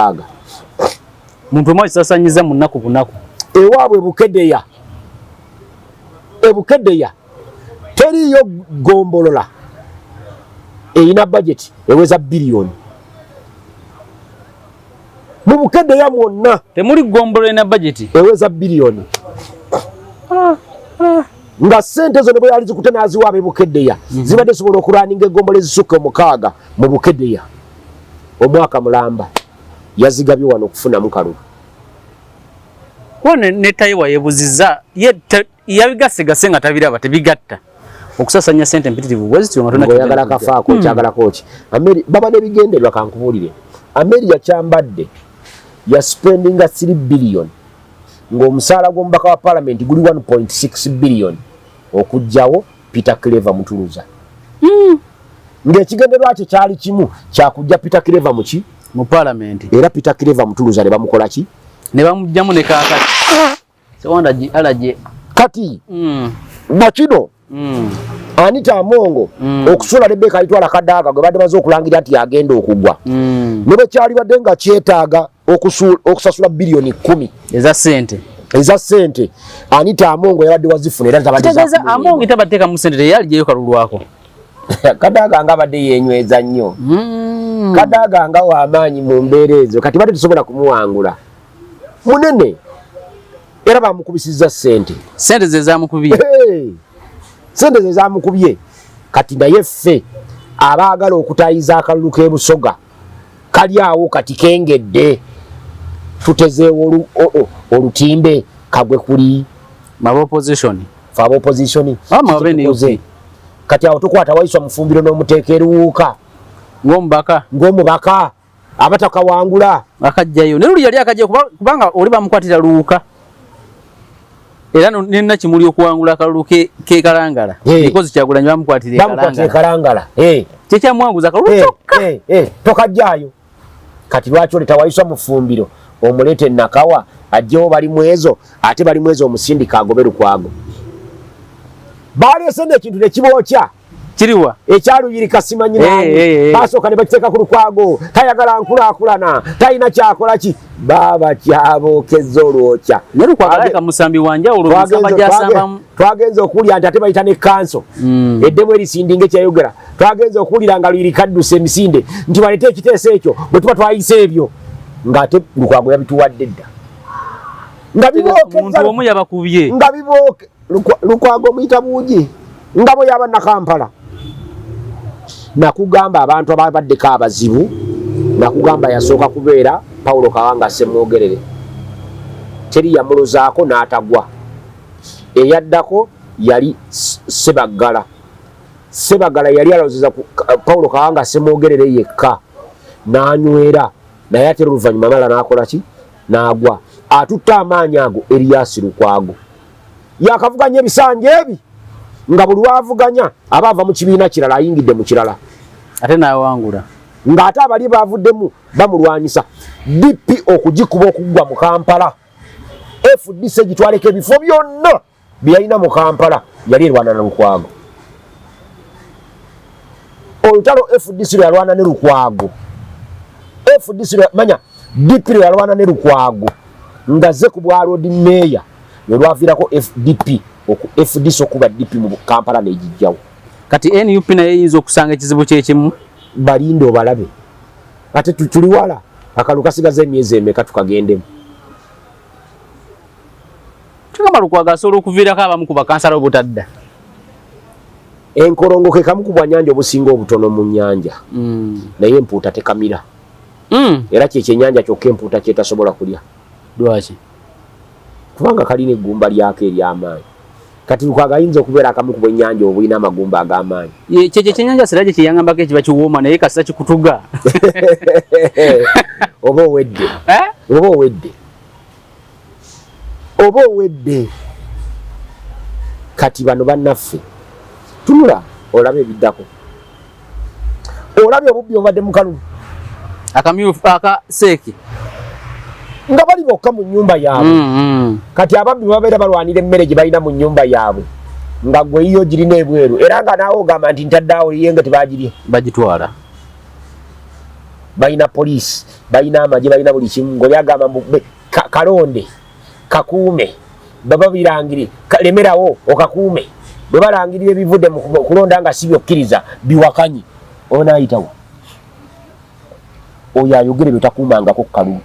Muntu omu akisasanyiza mu nnaku bunaku. Ewaabwe Bukedeya, e Bukedeya teriiyo gombolola erina bajeti eweza biliyoni mu Bukedeya mwonna. Temuli gombolola erina bajeti eweza biliyoni nga sente ezo ne bwe yali zikute n'aziwa ab'e Bukedeya zibadde zisobola okulwaninga egombola ezisukka omukaaga mu Bukedeya omwaka mulamba. Yazigabye wano okufunamu kalulu. Kuba ne Tayiwa yeebuzizza ye yabigasegase nga tabiraba tebigatta okusasanya sente mpitirivu bwe zityo nga tonna Ng'oyagala kafaako okyagalako ki? Ameri baba n'ebigendererwa. Kankubuulire, Ameri yakyambadde yaspendinga 3 billion ng'omusaala gw'omubaka wa palamenti guli 1.6 billion okuggyawo Peter Clever Mutuluza, ng'ekigendererwa kye kyali kimu kyakujja Peter Clever muki mu palamenti. Era Peter Clever Mutuluza ne bamukola ki? Ne bamugjamu ne kaakati Sewanda alaje. Kati nakino Anita Amongo okusuula Rebecca Alitwala Kadaga gwe badde baze okulangira nti yagenda okugwa ne bwe kyalibadde nga kyetaaga okusasula 10 billion eza sente eza sente, Anita Amongo yabadde wazifuna era zabadde kitegeeza za Amongo tabateekamu sente teyalijeyo kalulwako. Kadaga nga abadde yenyweza nnyo. Kadaga nga w'amaanyi mu mbeera ezo, kati badde tusobola kumuwangula munene era bamukubisizza sente. Sente ze zamukubye. Hey! Sente ze zamukubye. Kati naye ffe abaagala okutayiza akalulu k'e Busoga kali awo kati kengedde tutezeewo olutimbe kagwe kuli aba opposition. Fe aba opposition Ama abe NUP. Tukoze. Kati awo tukwata Waiswa Mufumbiro n'omuteeka eruwuuka ng'omubaka ng'omubaka abatakawangula. Akajjayo ne luli yali akajjayo kubanga oli bamukwatira luuka era nenna Kimuli okuwangula akalulu ke Kalangala because Kyagulanyi bamukwatira e bamukwatira Kalangala. Kalangala. Eh. Kyekyamwanguza akalulu kyokka. Tokajjaayo. Kati lwaki oleta Waiswa Mufumbiro omuleete Nakawa ajjewo Balimwezo, ate Balimwezo omusindika agobe Lukwago? Baleese nno ekintu ne kibookya. Kiriwa? Ekyaluyirika simanyi nani. Basooka ne bakiteeka ku Lukwago, tayagala nkulaakulana, talina kyakola ki, baaba kyabookeza olwokya. Naye Lukwago alabika musambi wa njawulo, nsamba gy'asambamu. Twagenze okuwulira nti ate bayita ne kanso eddemu erisindinga ekyayogera. Twagenze okuwulira nga Luyirika adduse emisinde nti baleete ekiteeso ekyo bwe tuba twayise ebyo, ng'ate Lukwago yabituwadde dda. Nga bibookeza Omuntu omu yabakubye. Nga bibooke Lukwago omuyita buugi nga bwe yaba Nakampala. Nakugamba abantu ababaddeko abazibu, nakugamba yasooka kubeera Paulo Kawanga Ssemwogerere, teri yamulozaako n'atagwa. Eyaddako yali Ssebaggala. Ssebaggala yali alowozeza ku Paulo Kawanga Ssemwogerere yekka n'anywera, naye ate oluvannyuma amala n'akola ki? N'agwa. Atutte amaanyi ago Erias Lukwago. Yakavuganya ebisanja ebi nga buli lwavuganya aba ava mu kibiina kirala ayingidde mu kirala. Ate n'awangula. Ng'ate abali bavuddemu bamulwanyisa. DP okugikuba okuggwa mu Kampala. FDC gitwaleko ebifo byonna bye yalina mu Kampala yali erwana na Lukwago. Olutalo FDC lwe yalwana ne Lukwago. FDC lwe manya DP lwe yalwana ne Lukwago nga ze ku bwa Lord Mayor lwe lwaviirako FDP FDC okuba DP mu Kampala n'egijjawo. Kati NUP naye eyinza okusanga ekizibu kyekimu. Balinde obalabe. Ate tuli wala, akalulu kasigaza emyezi emeka tukagendemu. Tugamba Lukwago asobola okuviirako abamu ku bakansala obutadda. Enkolongo ke kamu ku bwannyanja obusinga obutono mu nnyanja. Naye empuuta tekamira. Era kye kyennyanja kyokka empuuta ky'etasobola kulya. Lwaki? Kubanga kalina eggumba lyako ery'amaanyi. Kati Lukwago ayinza okubeera akamu ku bwennyanja obulina amagumba ag'amaanyi. Kyekyo ekyennyanja Siraje kye yangambako ekiba kiwooma naye kasita kikutuga. Oba owedde. Eh? Oba owedde. Oba owedde. Kati bano bannaffe tunula olabe ebiddako. Olabye obubbi obubadde mu kalulu. Akamyufu aka seeki. Nga bali bokka mu nnyumba yaabwe. Kati ababbi babeera balwanira emmere gye balina mu nnyumba yaabwe. Nga gwe yiyo girina ebweru. Era nga naawe ogamba nti ntadde awo yiye nga tebagirye. Bagitwala. Balina poliisi, balina amagye, balina buli kimu. Ng'oli agamba mbu kalonde, kakuume, baba birangire, lemerawo okakuume. Bwe balangirira ebivudde mu kulonda nga si byokkiriza, biwakanye. Onaayitawo. Oyo ayogera ebyo takuumangako ku kalulu.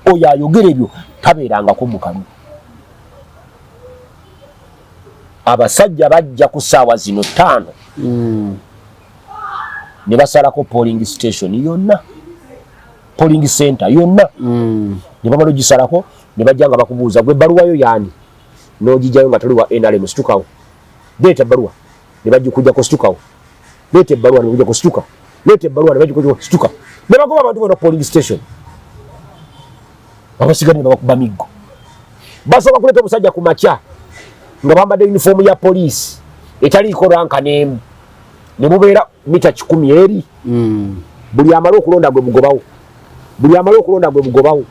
Oyo ayogera ebyo tabeerangako mu kalulu. Abasajja bajja ku ssaawa zino 5. Ne basalako polling station yonna, polling center yonna. Ne bamala ogisalako ne bajja nga bakubuuza gwe ebbaluwa yo yaani, n'ogijjayo nga toli wa NRM, situkawo, leeta ebbaluwa, ne bagikujjako, situkawo, leeta ebbaluwa, ne bagikujjako, situka, leeta ebbaluwa, ne bagikujjako, situka, ne bagoba abantu bonna polling station. Abasigadde ne babakuba miggo. Basooka kuleeta omusajja ku makya nga bambadde uniform ya poliisi etaliiko ranka n'emu, ne bubeera mita 100 eri. Buli amala okulonda gwe bugobawo, buli amala okulonda gwe bugobawo,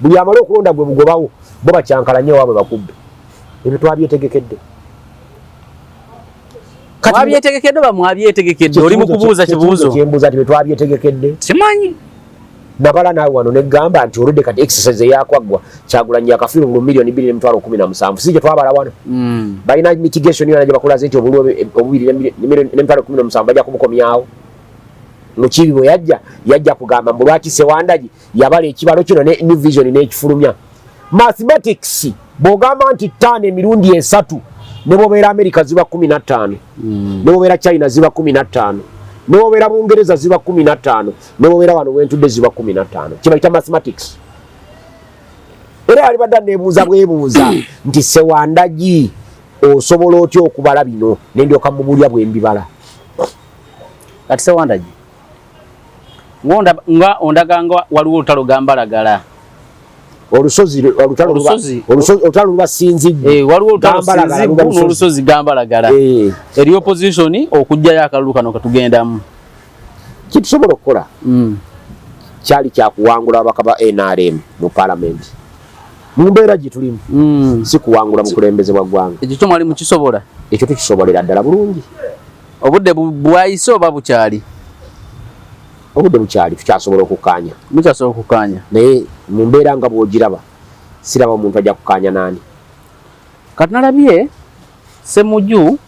buli amala okulonda gwe bugobawo, bo bakyankalanye waabwe bakubbe. Ebyo twabyetegekedde. Mwabyetegekedde oba mwabyetegekedde? Oli mu kubuuza kibuuzo. Kyembuuza nti bwe twabyetegekedde. Simanyi. Nabala naawe wano ne ggamba nti oludde kati exercise eyakwaggwa Kyagulanyi yakafiirwa obululu miliyoni bbiri n'emitwalo kumi na musanvu. Si gye twabala wano. Balina mitigation yonna gye bakulaze nti obululu obubiri n'emitwalo kumi na musanvu bajja kubukomyawo. Mukiibi bwe yajja, yajja kugamba mbu lwaki Ssewandagi yabala ekibalo kino ne New Vision n'ekifulumya. Mathematics bw'ogamba nti 5 emirundi 3 ne bw'obeera America ziba 15, ne bw'obeera China ziba 15, ne bw'obeera Bungereza ziba 15, ne bw'obeera wano wentudde ziba 15. Kye bayita mathematics. Era yalibadde aneebuuza bwebuuza nti Ssewandagi osobola otya okubala bino, ne ndyoka mmubuulira bwe mbibala. Kati Ssewandagi nga ondaga nga waliwo olutalo gambalagala. Olusozi, olutalo luba, Olusozi. olutalo luba Sinziggu. Waliwo olutalo Gambalagala Sinziggu luba lusozi. n'olusozi gambalagala. Eri opposition okuggyayo akalulu kano katugendamu. Kye tusobola okukola kyali kya kuwangula ababaka ba NRM mu parliament. Mu mbeera gye tulimu, si kuwangula bukulembeze bwa ggwanga. Ekyo kyo mwali mukisobola? Ekyo tukisobolera ddala bulungi. Obudde bwayise oba bukyali? Obudde bukyali, tukyasobola okukkaanya. Mukyasobola okukkaanya. Naye mu mbeera nga bw'ogiraba, siraba omuntu ajja kukkaanya naani. Kati nalabye Ssemuju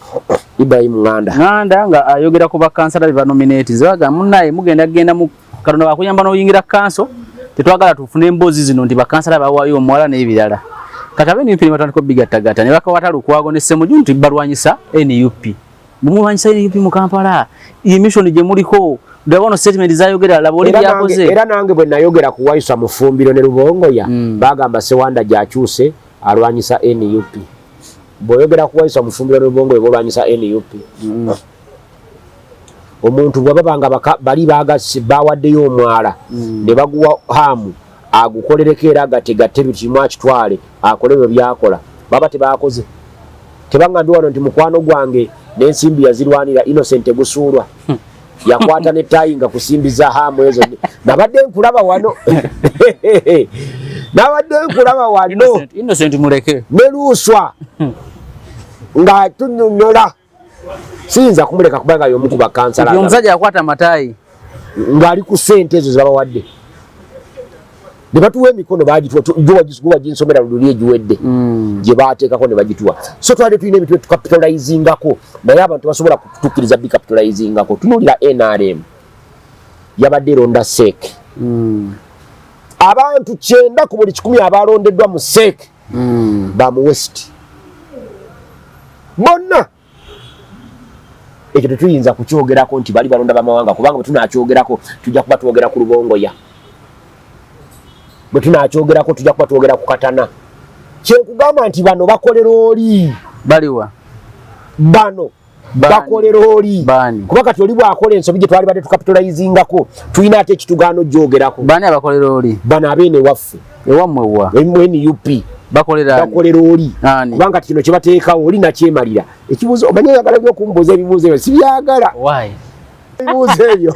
Ibrahim Nganda Nganda nga ayogera ku bakansala be banominate bagamba munnaye mugenda kugenda mu Katonda bakuyamba n'oyingira kanso, tetwagala tufune emboozi zino nti bakansala bawaayo omuwala n'ebirala. Kati abe NUP ne batandika obigattagatta ne bakawata Lukwago ne Ssemuju nti balwanyisa NUP. Mumulwanyisa NUP mu Kampala, ye mission gye muliko, ndaba ono statement zayogera, laba oli byakoze. Era nange bwe nayogera ku Waiswa Mufumbiro ne Lubongoya, bagamba Sewanda gy'akyuse alwanyisa NUP. Bw'oyogera ku Waiswa Mufumbiro ne Lubongoya bolwanyisa NUP. Omuntu bw'ababa nga bali bawaddeyo omwala ne baguwa Hamu agukolereko era agategatte buli kimu akitwale akole bwe byakola, baba tebakoze. Tebangambye wano nti mukwano gwange n'ensimbi yazirwanira Innocent Tegusuulwa yakwata ne ttaayi nga kusimbiza Hamu ezo. Nabadde nkulaba wano, nabadde nkulaba wano. Innocent muleke. Ne Luuswa nga tunyonyola, siyinza kumuleka kubanga y'omu ku bakansala. Omusajja yakwata amataayi ng'ali ku ssente ezo zebabawadde ne batuwa emikono, bagituwa ginsomera luli egiwedde gye bateekako ne bagituwa. So twali tulina ebintu byetucapitalizingako, naye abantu basobola kutukkiriza bicapitalizingako. Tunuulira NRM yabadde eronda CEC, abantu 90 ku buli 100 abalondeddwa mu CEC ba mu West bonna. Ekyo tetuyinza kukyogerako nti bali balonda bamawanga, kubanga bwe tunakyogerako tujja kuba twogera ku Lubongoya, bwe tunakyogerako tujja kuba twogera ku Katana. Kyenkugamba nti bano bakolera oli. Baliwa? Bano bakolera oli, kuba kati oli bwakola ensobi gye twali badde tucapitalizingako, tulina ate ekitugaano gyogerako. Bani abakolera oli? Bano abeene ewaffe. Ewammwe wa? NUP. Bakolera oli, kubanga kati kino kyebateekawo oli nakyemalira. Ekibuuzo omanyi, oyagala nnyo okumbuuza ebibuuzo ebyo, sibyagala ebibuuzo ebyo,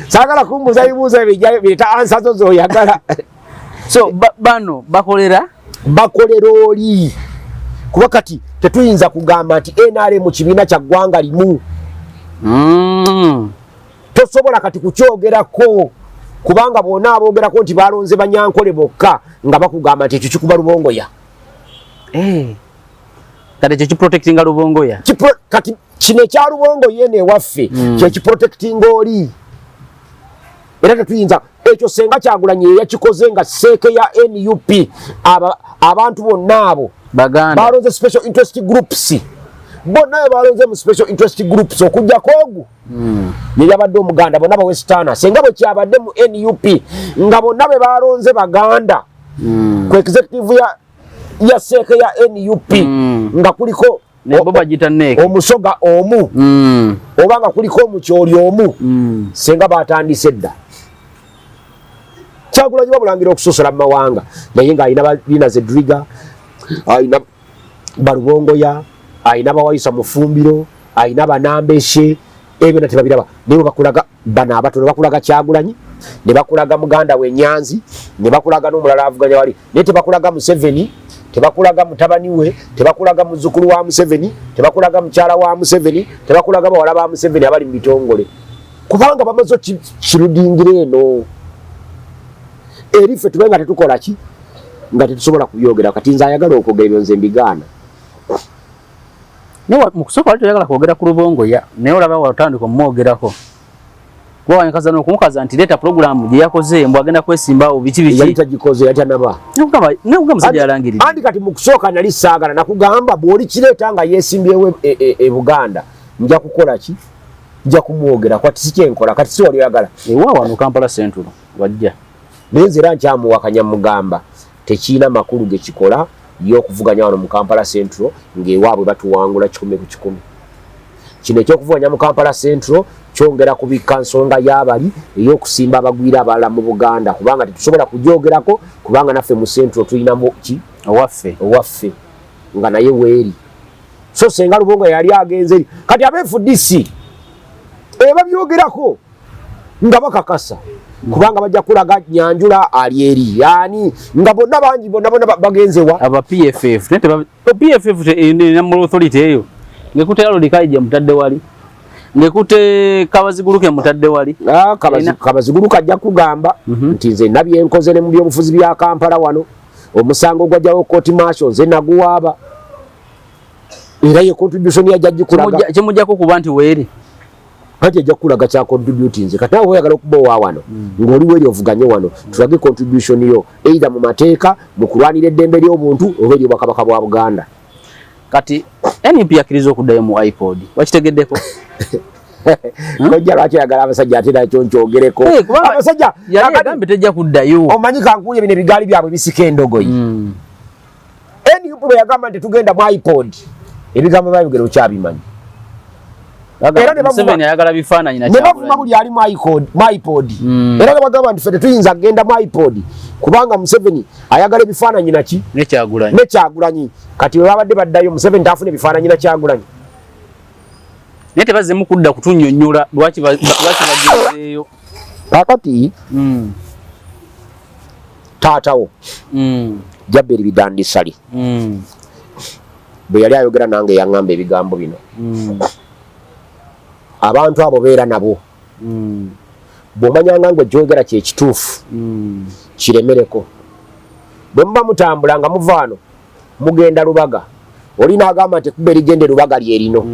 saagala kumbuuza ebibuuzo ebyo bireeta answer zo zoyagala. So bano bakolera Bakolera oli, kuba kati tetuyinza kugamba nti NRM kibiina kya ggwanga limu. Tosobola kati kukyogerako, kubanga bwona aboogerako nti balonze Banyankole bokka, nga bakugamba nti ekyo kikuba Lubongoya. Eh. Kati ekyo kiprotectinga Lubongoya. Kati kino ekya Lubongoya eno ewaffe kyekiprotectinga oli, era tetuyinza ekyo. Senga Kyagulanyi yeyakikoze nga CEC ya NUP, abantu bonna abo balonze special interest groups, bonna be balonze mu special interest groups okujjako ogu ye yabadde Omuganda, bonna Bawestana. Senga bwe kyabadde mu NUP nga bonna be balonze Baganda ku executive ya CEC ya NUP, nga kuliko Omusoga omu oba nga kuliko Omukyoli omu, senga batandise dda. Kyagulanyi bamulangira okusosola mu mawanga, naye ng'alina Lina Zedriga, alina Balubongoya, alina Bawayisa Mufumbiro, alina Banambeshe, ebyo na tebabiraba. Naye bakulaga bano abatono, bakulaga Kyagulanyi ne bakulaga muganda we Nyanzi ne bakulaga n'omulala avuganya wali, naye tebakulaga Museveni, tebakulaga mutabani we, tebakulaga muzzukulu wa Museveni, tebakulaga mukyala wa Museveni, tebakulaga bawala ba Museveni abali mu bitongole, kubanga bamaze kirudingira eno eri ffe tube nga tetukola ki, nga tetusobola kubyogera. Kati nze ayagala okwogera ebyo nze mbigaana. Naye mu kusooka wali toyagala kwogera ku Lubongoya, naye olaba watandika omumwogerako, kuba wanyakaza n'okumukaza nti leeta pulogulaamu gye yakoze, mbu agenda kwesimbawo biki biki. Yali tagikoze, yali tanaba. Nakugamba musajja yalangiridde. Andi kati mu kusooka nali saagala, nakugamba bw'oli kireeta nga yeesimbyewo e Buganda, nja kukola ki? Nja kumwogera. Kati si kyenkola kati, si wali oyagala. Ewa wano Kampala Central wajja. Naye nze era nkyamuwakanya, mugamba tekiina makulu gekikola y'okuvuganya wano mu Kampala Central ng'ewaabwe batuwangula 100 ku 100. Kino ekyokuvuganya mu Kampala Central kyongera kubikka nsonga y'abali ey'okusimba abagwira abalala mu Buganda, kubanga tetusobola kugyogerako, kubanga naffe mu Central tulinamu ki? Owaffe. Owaffe nga naye weeri. So senga Lubongo yali agenze eri, kati aba FDC ebabyogerako nga bakakasa, kubanga bajja kulaga Nyanjula ali eri yani nga bonna bangi, bonna bonna bagenze wa? Aba PFF, naye PFF erina moral authority eyo. Ngekute Harold Kaija mutadde wali, ngekute Kabaziguluke mutadde wali. Ah, Kabaziguluke ajja kugamba nti nze nabyenkoze ne mu byobufuzi bya Kampala wano, omusango gwajjawo court martial nze naguwaaba, era ye contribution yajja gikulaga. Kimujjako kuba nti weeri anti ejja kukulaga kya contribute. Nze kati awo oyagala okuba owa wano ng'oli weri ovuganye wano, tulage contribution yo either mu mateeka, mu kulwanira eddembe ly'obuntu oba ery'obwakabaka bwa Buganda. Kati NUP yakkiriza okuddayo mu IPOD, wakitegeddeko? Kojja, lwaki oyagala abasajja ate nakyo nkyogereko? Abasajja yali yagambye tejja kuddayo. Omanyi kankuulye, bino ebigaali byabwe bisika endogoyi. NUP bwe yagamba nti tugenda mu IPOD, ebigambo byabigere okyabimanyi? Era ne ayagala bifaananyi. Ne bavuma buli ali mu IPOD. Era ne bagamba nti ffe tetuyinza kugenda mu IPOD kubanga Museveni ayagala ebifaananyi naki? Ne Kyagulanyi. Ne Kyagulanyi. Kati bwe babadde baddayo, Museveni tafuna ebifaananyi na Kyagulanyi? Naye tebazzemu kudda kutunnyonnyola lwaki bagenzeeyo. Kakati taatawo Jaberi Bidandi Ssali bwe yali ayogera nange, yaŋŋamba ebigambo bino: abantu abo beera nabo, bw'omanyanga nga gyogera kyekituufu, kiremereko. Bwe muba mutambula nga muvaano mugenda Lubaga, oli n'agamba nti ekkubo erigenda e Lubaga lyerino,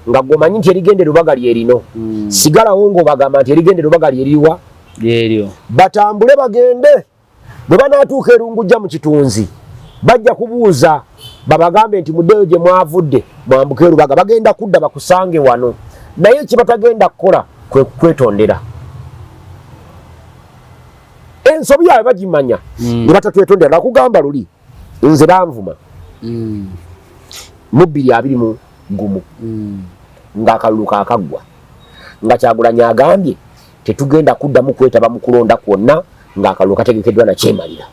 nga gwomanyi nti erigenda e Lubaga lyerino, sigalawo ng'obagamba nti erigenda e Lubaga lyeriwa. Lyeryo. Batambule bagende. Bwe banaatuuka erungujja mu kitunzi, bajja kubuuza babagambe nti muddeyo gye mwavudde, mwambuke Erubaga. Bagenda kudda bakusange wano, naye kibatagenda kukola kwe kwetondera ensobi yaabwe. Bagimanya ne batatwetondera. Nakugamba luli, nze banvuma mu 2021 ng'akalulu kaakaggwa, nga Kyagulanyi agambye tetugenda kuddamu kwetaba mu kulonda kwonna ng'akalulu kategekeddwa nakyemalira.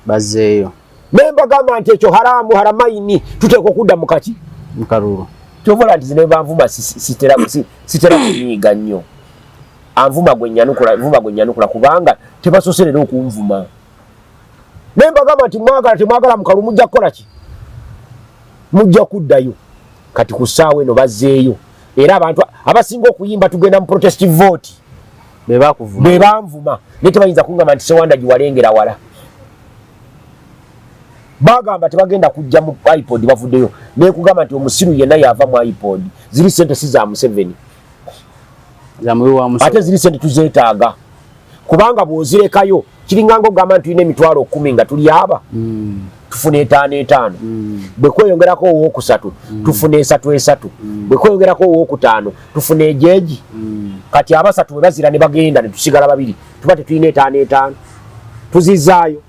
Bazzeeyo. Naye mbagamba nti ekyo haramu haramaini, tuteekwa okudda mu kaki? Mukalulu. Kyovola nti zine banvuma sitera kunyiiga nnyo. Anvuma gwe nyanukula, nvuma gwe nyanukula, kubanga tebasoose leero okunvuma. Naye mbagamba nti mwagala temwagala, mukalulu mujja kukola ki? Mujja kuddayo. Kati ku ssaawa eno bazzeeyo, era abantu abasinga okuyimba tugenda mu protest vote be bakuvuma. Be banvuma, naye tebayinza kungamba nti Sewanda giwalengera wala. Bagamba tebagenda kujja mu IPOD, bavuddeyo. Nekugamba nti omusiru yenna yava mu IPOD. Ziri sente si za Museveni. Za muwi wa musolo. Ate ziri sente tuzeetaaga, kubanga bw'ozirekayo kiringa nga ogamba nti tulina 100,000 nga tuli aba tufuna etaano etaano. Bwe kweyongerako owookusatu, tufuna esatu esatu. Bwe kweyongerako owookutaano, tufuna ejeegi. Kati abasatu bwe bazira ne bagenda ne tusigala babiri, tuba tetulina etaano etaano, tuzizaayo.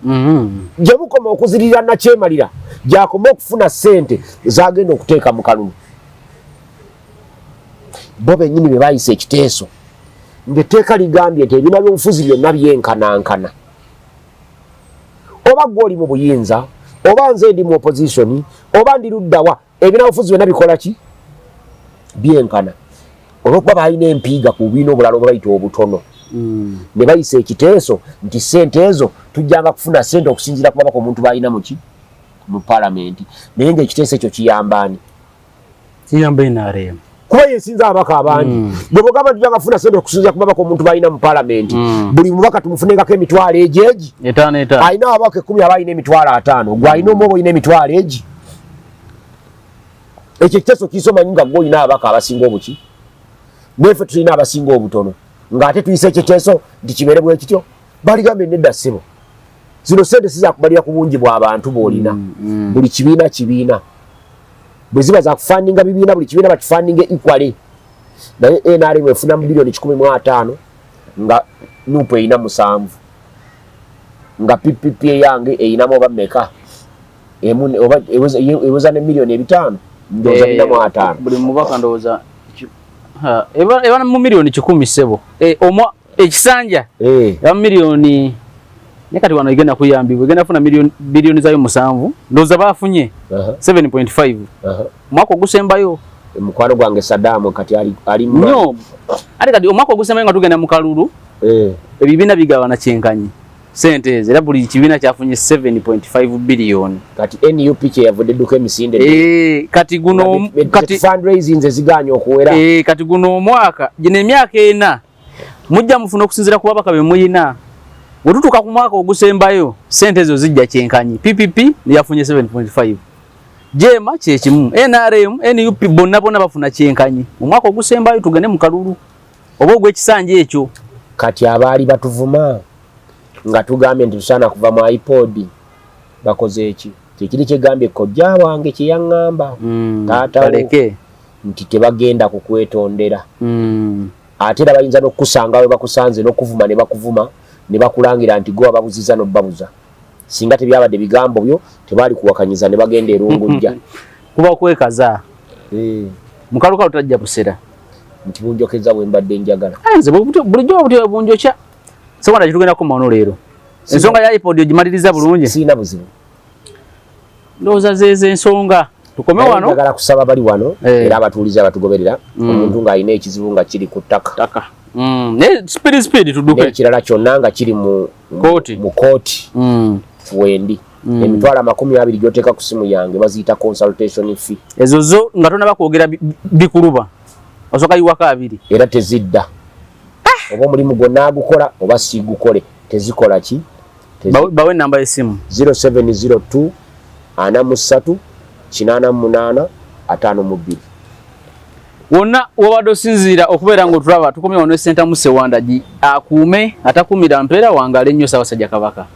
Gye mukoma okuzirira nakyemalira, gyakoma okufuna ssente zagenda okuteeka mu kalulu. Bo bennyini be bayisa ekiteeso ng'etteeka ligambye nti ebibiina by'obufuzi byonna byenkanankana, oba gwe oli mu buyinza, oba nze ndi mu opposition, oba ndi luddawa, ebibiina by'obufuzi byonna bikola ki? Byenkana. Olwokuba balina empiiga ku bubiina obulala obubayita obutono, ne bayisa ekiteeso nti ssente ezo tujjanga kufuna ssente okusinziira ku babaka omuntu balina muki mu palamenti. Naye ng'ekiteeso ekyo kiyambaani? Kiyamba NRM. Kuba yesinza ababaka abangi. Bwe bwogamba tujjanga kufuna ssente okusinziira ku babaka omuntu balina mu palamenti, buli mubaka tumufunengako emitwalo egi egi etaano etaano. Alina ababaka 10 aba alina 50,000, gwe alina omu oba olina emitwalo egi. Ekyo ekiteeso kisomanyi nga gwe olina ababaka abasinga obuki, neffe tulina abasinga obutono, ng'ate tuyisa ekiteeso nti kibeere bwe kityo. Baligambye nedda ssebo, zino sente sizakubalira ku bungi bw'abantu b'olina. Buli kibiina kibiina bwe ziba zakufundinga bibiina, buli kibiina bakifundinga equally. Naye NRM efuna mu biliyoni 150, nga NUP erina 7, nga PPP eyange erinamu oba meka emu oba eweza ne miliyoni 500, ndowooza 450. Buli mubaka ndowooza eba mu miliyoni 100 ssebo. Omwa ekisanja eba mu miliyoni, naye kati wano egenda kuyambibwa, egenda kufuna miliyoni biliyoni zayo 7, ndowooza bafunye 7.5 omwaka ogusembayo. Mukwano gwange Sadamu kati ali nnyo. Ate kati omwaka ogusembayo nga tugenda mu kalulu, ebibiina bigabana kyenkanyi. Sente ezo era buli kibiina kyafunye 7.5 billion. Kati NUP kyeyavudde edduka emisinde. Kati guno kati fundraising nze ziganye okuwera. Kati guno omwaka, gino emyaka 4 mujja mufuna okusinziira ku babaka be muyina. Bwe tutuuka ku mwaka ogusembayo, sente ezo zijja kyenkanyi. PPP yafunye 7.5, JEEMA kyekimu, NRM, NUP, bonna bonna bafuna kyenkanyi. Omwaka ogusembayo tugende mu kalulu oba ogw'ekisanja ekyo. Kati abaali batuvuma nga tugambye nti tusaana kuva mu IPOD bakoze eki? Kyekiri kyegambye kojja wange kyeyaŋŋamba, taata wo, Baleke. nti tebagenda kukwetondera. Ate era bayinza n'okukusanga we bakusanze n'okuvuma ne bakuvuma ne bakulangira nti gwe wababuziza n'obbabuza. Singa tebyabadde bigambo byo, tebaali kuwakanyiza ne bagenda erungujja. Kuba kwekaza. Mukalukalu tajja busera. Nti bunjokeza bwe mbadde njagala. Ah, nze bulijjo butyo bunjokya. Sewanda, kitugenda kukoma wano leero. Ensonga ya IPOD ogimaliriza bulungi? Siina buzibu. Ndowooza zezo ensonga, tukome Naye wano. Njagala kusaba bali wano era abatuulize abatugoberera, omuntu ng'alina ekizibu nga kiri ku ttaka, Ttaka. Naye speed speed tudduke. N'ekirala kyonna nga kiri mu Kooti. mu kooti, wendi. 20,000 gy'oteeka ku simu yange baziyita consultation fee. Ezo zo nga tonaba kwogera bikuluba osooka yiwako 20. Era tezidda, oba omulimu gwonna agukola oba sigukole, tezikola ki? Bawe enamba y'essimu. 0702 43 88 52. Wonna wobadde osinziira okubeera ng'otulaba, tukomye wano. Sentamu Sewandagi akuume, atakuumira mpeera. Wangaale nnyo Ssaabasajja Kabaka.